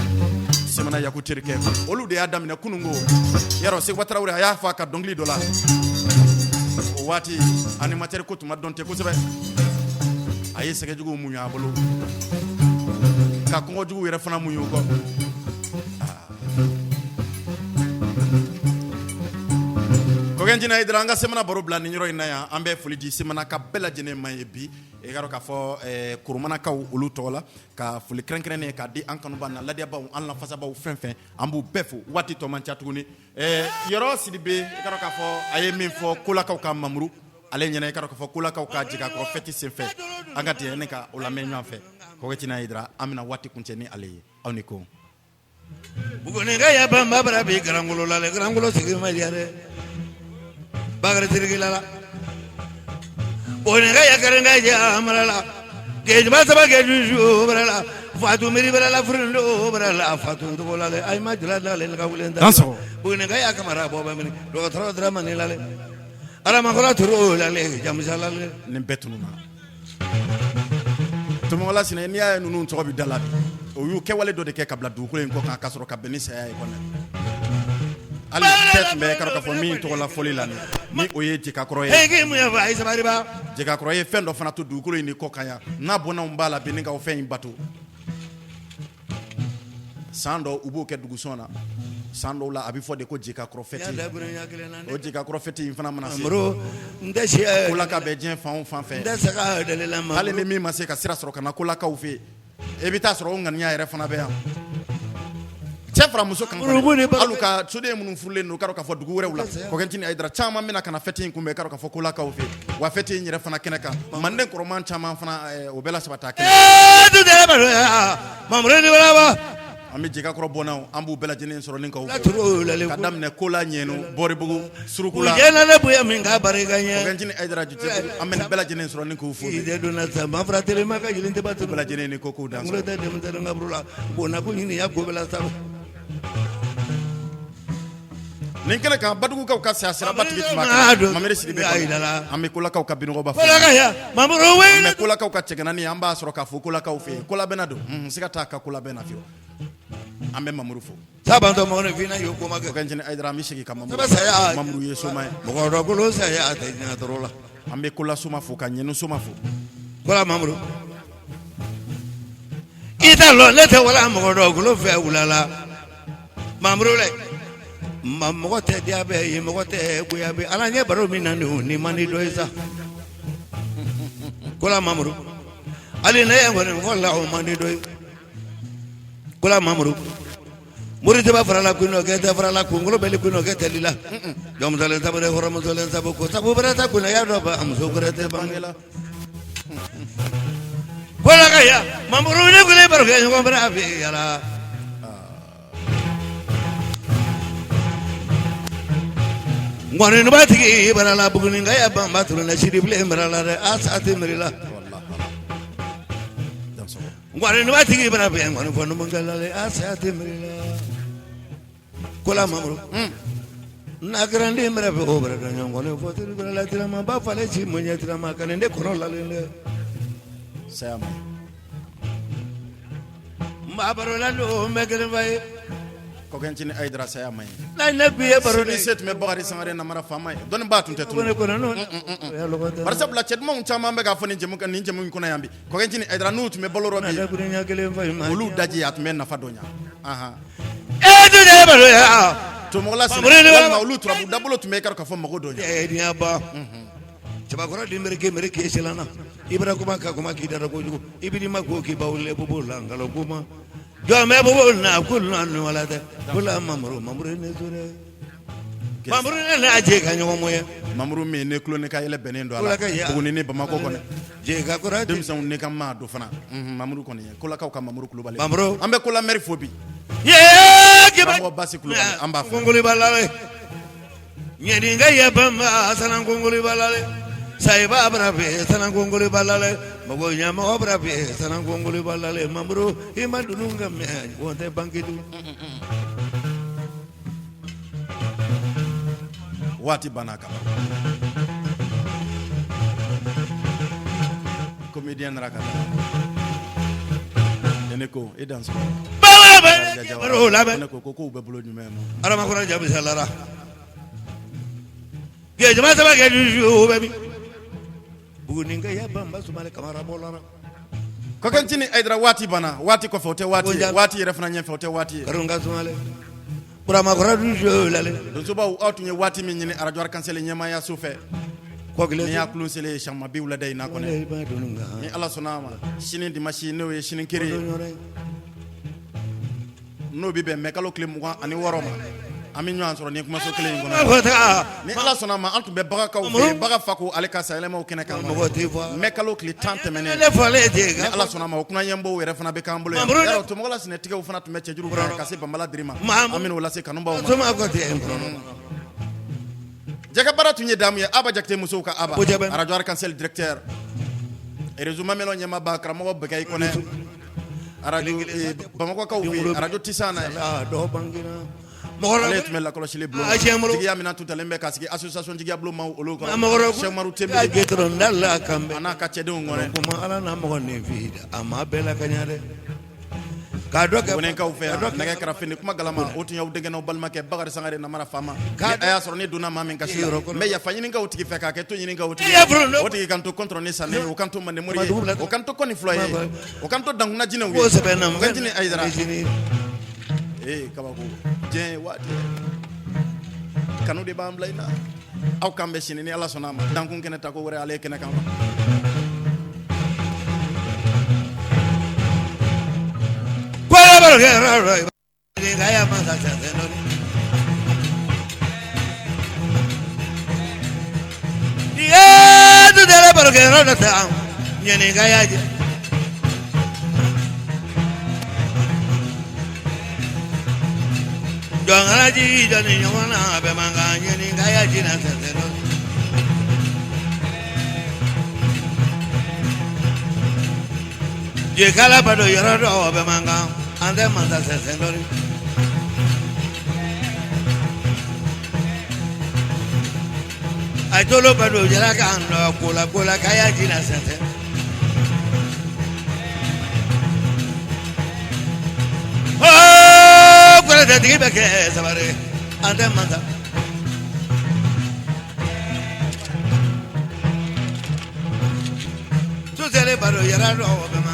Semana Yaku terikɛ olu de y'a daminɛ kununko yarɔ Seguba Tarawele a y'a fɔ a ka dɔnkili dɔ la o waati animateur ko tun ma dɔn ten kosɛbɛ a ye sɛgɛjuguw muɲu a bolo ka kɔngɔjuguw yɛrɛ fana muɲu o kɔ Kɔkɛ Hayidara an ka Semana baro bila nin yɔrɔ in na yan an bɛ foli di Semana ka bɛɛ lajɛlen ma ye bi i k'a dɔn k'a fɔ Koromanakaw olu tɔgɔ la ka foli kɛrɛnkɛrɛnnen k'a di an kanuba na ladiyabaw an lafasabaw fɛn fɛn an b'u bɛɛ fo waati tɔ man ca tuguni Yɔrɔ Sidibe i k'a dɔn k'a fɔ a ye min fɔ Kolakaw ka Mamuru ale ɲɛna i k'a dɔn k'a fɔ Kolakaw ka Jekakɔrɔ fɛti senfɛ an ka jɛ ne ka o lamɛn ɲɔgɔn fɛ Kɔkɛ Hayidara an bɛna waati kuncɛ ni ale ye aw ni ko Buguninka ya banba bara bi garankolo la garankolo sigi ma diya dɛ Bakari Sidiki la Buguninka ya karinka ja mara la Gejba saba kɛ dusu bara la Fatu miiri bara la furundo bara la Fatu togo la ayi ma jula dale ka wulen da Buguninka ya kamara bɔ bɛ mini dɔgɔtɔrɔ Dramani la Aramakɔrɔ turu la jamusa la nin bɛɛ tununna Tomɔgɔla Sinɛ n'i y'a ye ninnu tɔgɔ bɛ da la bi o y'u kɛwale dɔ de kɛ ka bila dugukolo in kɔ kan ka sɔrɔ ka bɛn ni saya ye kɔnɛ hali bɛɛ tun bɛ k'a fɔ min tɔgɔ la fɔli la ni o ye Jekakɔrɔ ye Jekakɔrɔ ye fɛn dɔ fana to dugukolo in de kɔ kan yan n'a bɔnnaw b'a la bi ni ka o fɛn in bato san dɔ u b'o kɛ dugusɔn na san dɔw la a bɛ fɔ de ko Jekakɔrɔ fɛti o Jekakɔrɔ fɛti in fana mana se Kolaka bɛ diɲɛ fan o fan fɛ hali ni min ma se ka sira sɔrɔ ka na Kolakaw fɛ yen e bɛ taa sɔrɔ o ŋaniya yɛrɛ fana bɛ yan cɛ fara muso kan hali ka soden minnu furulen don k'a dɔn k'a fɔ dugu wɛrɛw la Kɔkɛ Ncinin Hayidara caman bɛna ka na fɛti in kunbɛn k'a dɔn k'a fɔ Kolakaw fɛ yen wa fɛti in yɛrɛ fana kɛnɛ kan manden kɔrɔman caman fana o bɛɛ la saba taa kɛnɛ an bɛ Jekakɔrɔ bɔnnaw an b'u bɛɛ lajɛlen sɔrɔ ni ka daminɛ Kola Ɲɛnu Bɔribugu Surukula min ka barika ɲɛ Kɔkɛ Ncinin Hayidara an bɛ bɛɛ lajɛlen sɔrɔ ni k'u fo bɛɛ lajɛlen ni ko k'u dan nin kɛnɛ kan Badugukaw ka saya sirabatigi tun b'a kɛnɛ Mameri Sidibe an bɛ Kolakaw ka binɔgɔba fo an bɛ Kolakaw ka cɛganani an b'a sɔrɔ k'a fo Kolakaw fɛ yen Kolabɛnna don siga t'a ka Kolabɛnna fiyewu an bɛ Mamuru fo Sabantɔ mɔgɔninfin y'o ko ma kɛ Kɔkɛ Ncinin Hayidara an bɛ segin ka Mamuru ye soma ye mɔgɔ dɔ saya tɛ diɲɛ tɔɔrɔ la an bɛ Kola soma fo ka Ɲɛnu soma fo Kola Mamuru i t'a lɔn ne tɛ wala mɔgɔ dɔ golo fɛ wula la Mamuru dɛ ma mɔgɔ tɛ diya bɛɛ ye mɔgɔ tɛ goya bɛɛ ala ɲɛ baro min na ni man di dɔ ye sa Kola Mamuru hali ne ye kɔni fɔ la o man di dɔ ye Kola Mamuru Moriteba farala kun kɛ tɛ farala kunkolo bɛ kun kɛ tɛli la jɔnmusolen sabu hɔrɔnmusolen sabu ko sabu bɛrɛ tɛ kun y'a dɔn ba muso wɛrɛ tɛ bange la Kola ka ya Mamuru ne kun baro kɛ ɲɔgɔn fɛ a fɛ yala Ŋɔnibatigi bara la Buguninka ya banba turu Sidibilen bara la dɛ a sa tɛ miiri la Ŋɔnibatigi bara bɛ ŋɔni fɔ numukɛ la a saya tɛ miiri la Kola Mamuru n'a kɛra den bɛrɛ fɛ o bɛrɛ dɔn ŋɔni fɔ teri bɛrɛ la tirama ba falen ci mun ɲɛ tirama ka nin de kɔnɔ lalen dɛ saya ma n b'a baro la don n bɛ kelen fa ye Kɔkɛ Ncinin Hayidara saya man ɲi n'a ne kun ye baro ni se tun bɛ Bakari Sangare namara faama ye dɔnni baa tun tɛ tunu ne bari sabula cɛ dumanw caman bɛ k'a fɔ nin jamu nin jamu in kɔnɔ yan bi Kɔkɛ Ncinin Hayidara n'u tun bɛ balo rɔ bi olu daji a tun bɛ nafa dɔ ɲa e dun ne baro ya Tomɔgɔla Sinɛ walima olu turabu dabolo tun bɛ k'a fɔ mago dɔ ɲa diɲɛ ba cɛbakɔrɔ den mereke mereke silanna i bara kuma ka kuma k'i dara kojugu i b'i ma ko k'i baw le bobo la nkalon kuma jɔn bɛ bobo na ko na wala tɛ ko la mamuru mamuru ne so dɛ mamuru ne n'a jɛ ka ɲɔgɔn mɔ ye Mamuru min ne tulo ne ka yɛlɛ bɛnnen don a la Buguni ni Bamakɔ kɔnɔ jɛ ka kɔrɔ denmisɛnw ne ka maa don fana Mamuru kɔni ye Kolakaw ka Mamuru Kulubali Mamuru an bɛ Kola mɛri fo bi ye karamɔgɔ Basi Kulubali an b'a fo kongoliba la ɲɛninka ya banba sanankongoliba la sayiba bara fɛ sanankongoliba la mɔgɔ ɲamɔgɔ bara fɛ sanankongoliba la mamuru i ma dunun ka mɛn ɲɔgɔn tɛ bange dun waati banna ka ban comédien nana ka taa Ne ko e dan sɔgɔ. Baro labɛn. Ne ko k'u bɛ bolo jumɛn ma? Aramakɔrɔ jamisalara. Jama saba kɛ dusu bɛ min. Bugunikɛ ya banba Sumale Kamara bɔlara. Kɔkɛncinin Ayidara waati banna waati kɔfɛ o tɛ waati ye waati yɛrɛ fana ɲɛfɛ o tɛ waati ye. Karunga Sumale. Buramakɔrɔ dusu lale. Donsobaw aw tun ye waati min ɲini arajo Arc-en-Ciel ɲɛmaayaso fɛ. Kɔkelen. Ni y'a kulun selen ye sama bi wulada in na kɔni. Ni Ala sɔnna a ma sini dimanche n'o ye sini kiri ye. N'o bɛ bɛn mɛ kalo tile 26 ma an bɛ ɲɔgɔn sɔrɔ ni kumaso kelen in kɔnɔ. Ni Ala sɔnna a ma an tun bɛ bagakaw fɛ yen baga fako ale ka sayɛlɛmaw kɛnɛ kan. Mɛ kalo tile 10 tɛmɛnen. Ni Ala sɔnna a ma o kunnaɲɛbaw yɛrɛ fana bɛ k'an bolo yan. Yarɔ tomɔgɔla sinɛtigiw fana tun bɛ cɛjuru kan ka se banbala diri ma. An bɛn'o lase kanubaw ma. Jɛgɛ baara tun ye damu ye Aba Jakite musow ka Aba. Radio Arc-en-Ciel directeur. Réseau Mamelon ɲɛmaaba karamɔgɔ Bɛkayi Kɔnɛ. Radio Bamakɔkaw fɛ yen radio Tisan na ale tun bɛ lakɔlɔsili bulon jigiya minɛn tun talen bɛ ka sigi association jigiya bulon maaw olu kɔrɔ Cheikh Umaru Tenbeli a n'a ka cɛdenw kɔnɛ a ma bɛɛ la ka ɲɛ dɛ k'a dɔn kɛ Bɔnɛkaw fɛ yan nɛgɛ kɛrɛfɛ ni kuma galama o tun y'aw denkɛ n'aw balimakɛ Bakari Sangare Namara Faama ni a y'a sɔrɔ ne donna maa min gasi la n bɛ yafa ɲini k'o tigi fɛ k'a kɛ to ɲini k'o tigi o tigi kan to kɔntɔrɔn ni sanni o kan to mande mori ye o kan to kɔni fila ye o kan to dankunna jinɛw ye Kɔkɛncinin Ayidara ee kabako diɲɛ ye waati ye kanu de b'an bila i la aw k'an bɛn sini ni Ala sɔnna a ma dankun kɛnɛ tako wɛrɛ ale ye kɛnɛ kan. Jɔnkalaji jɔnni ɲɔgɔn na a bɛ man kan ɲininkaya ji na sɛnsɛn jekala ba don yɔrɔ dɔ o bɛ man kan an tɛ mansa sɛnsɛn dɔɔni. A tolo ba don jala kan dɔ kola kola kaya ji na sɛnsɛn. Kɔrɔtɛtigi bɛ kɛ sabari an tɛ mansa. Tusɛri baro yɛrɛ dɔ o bɛ man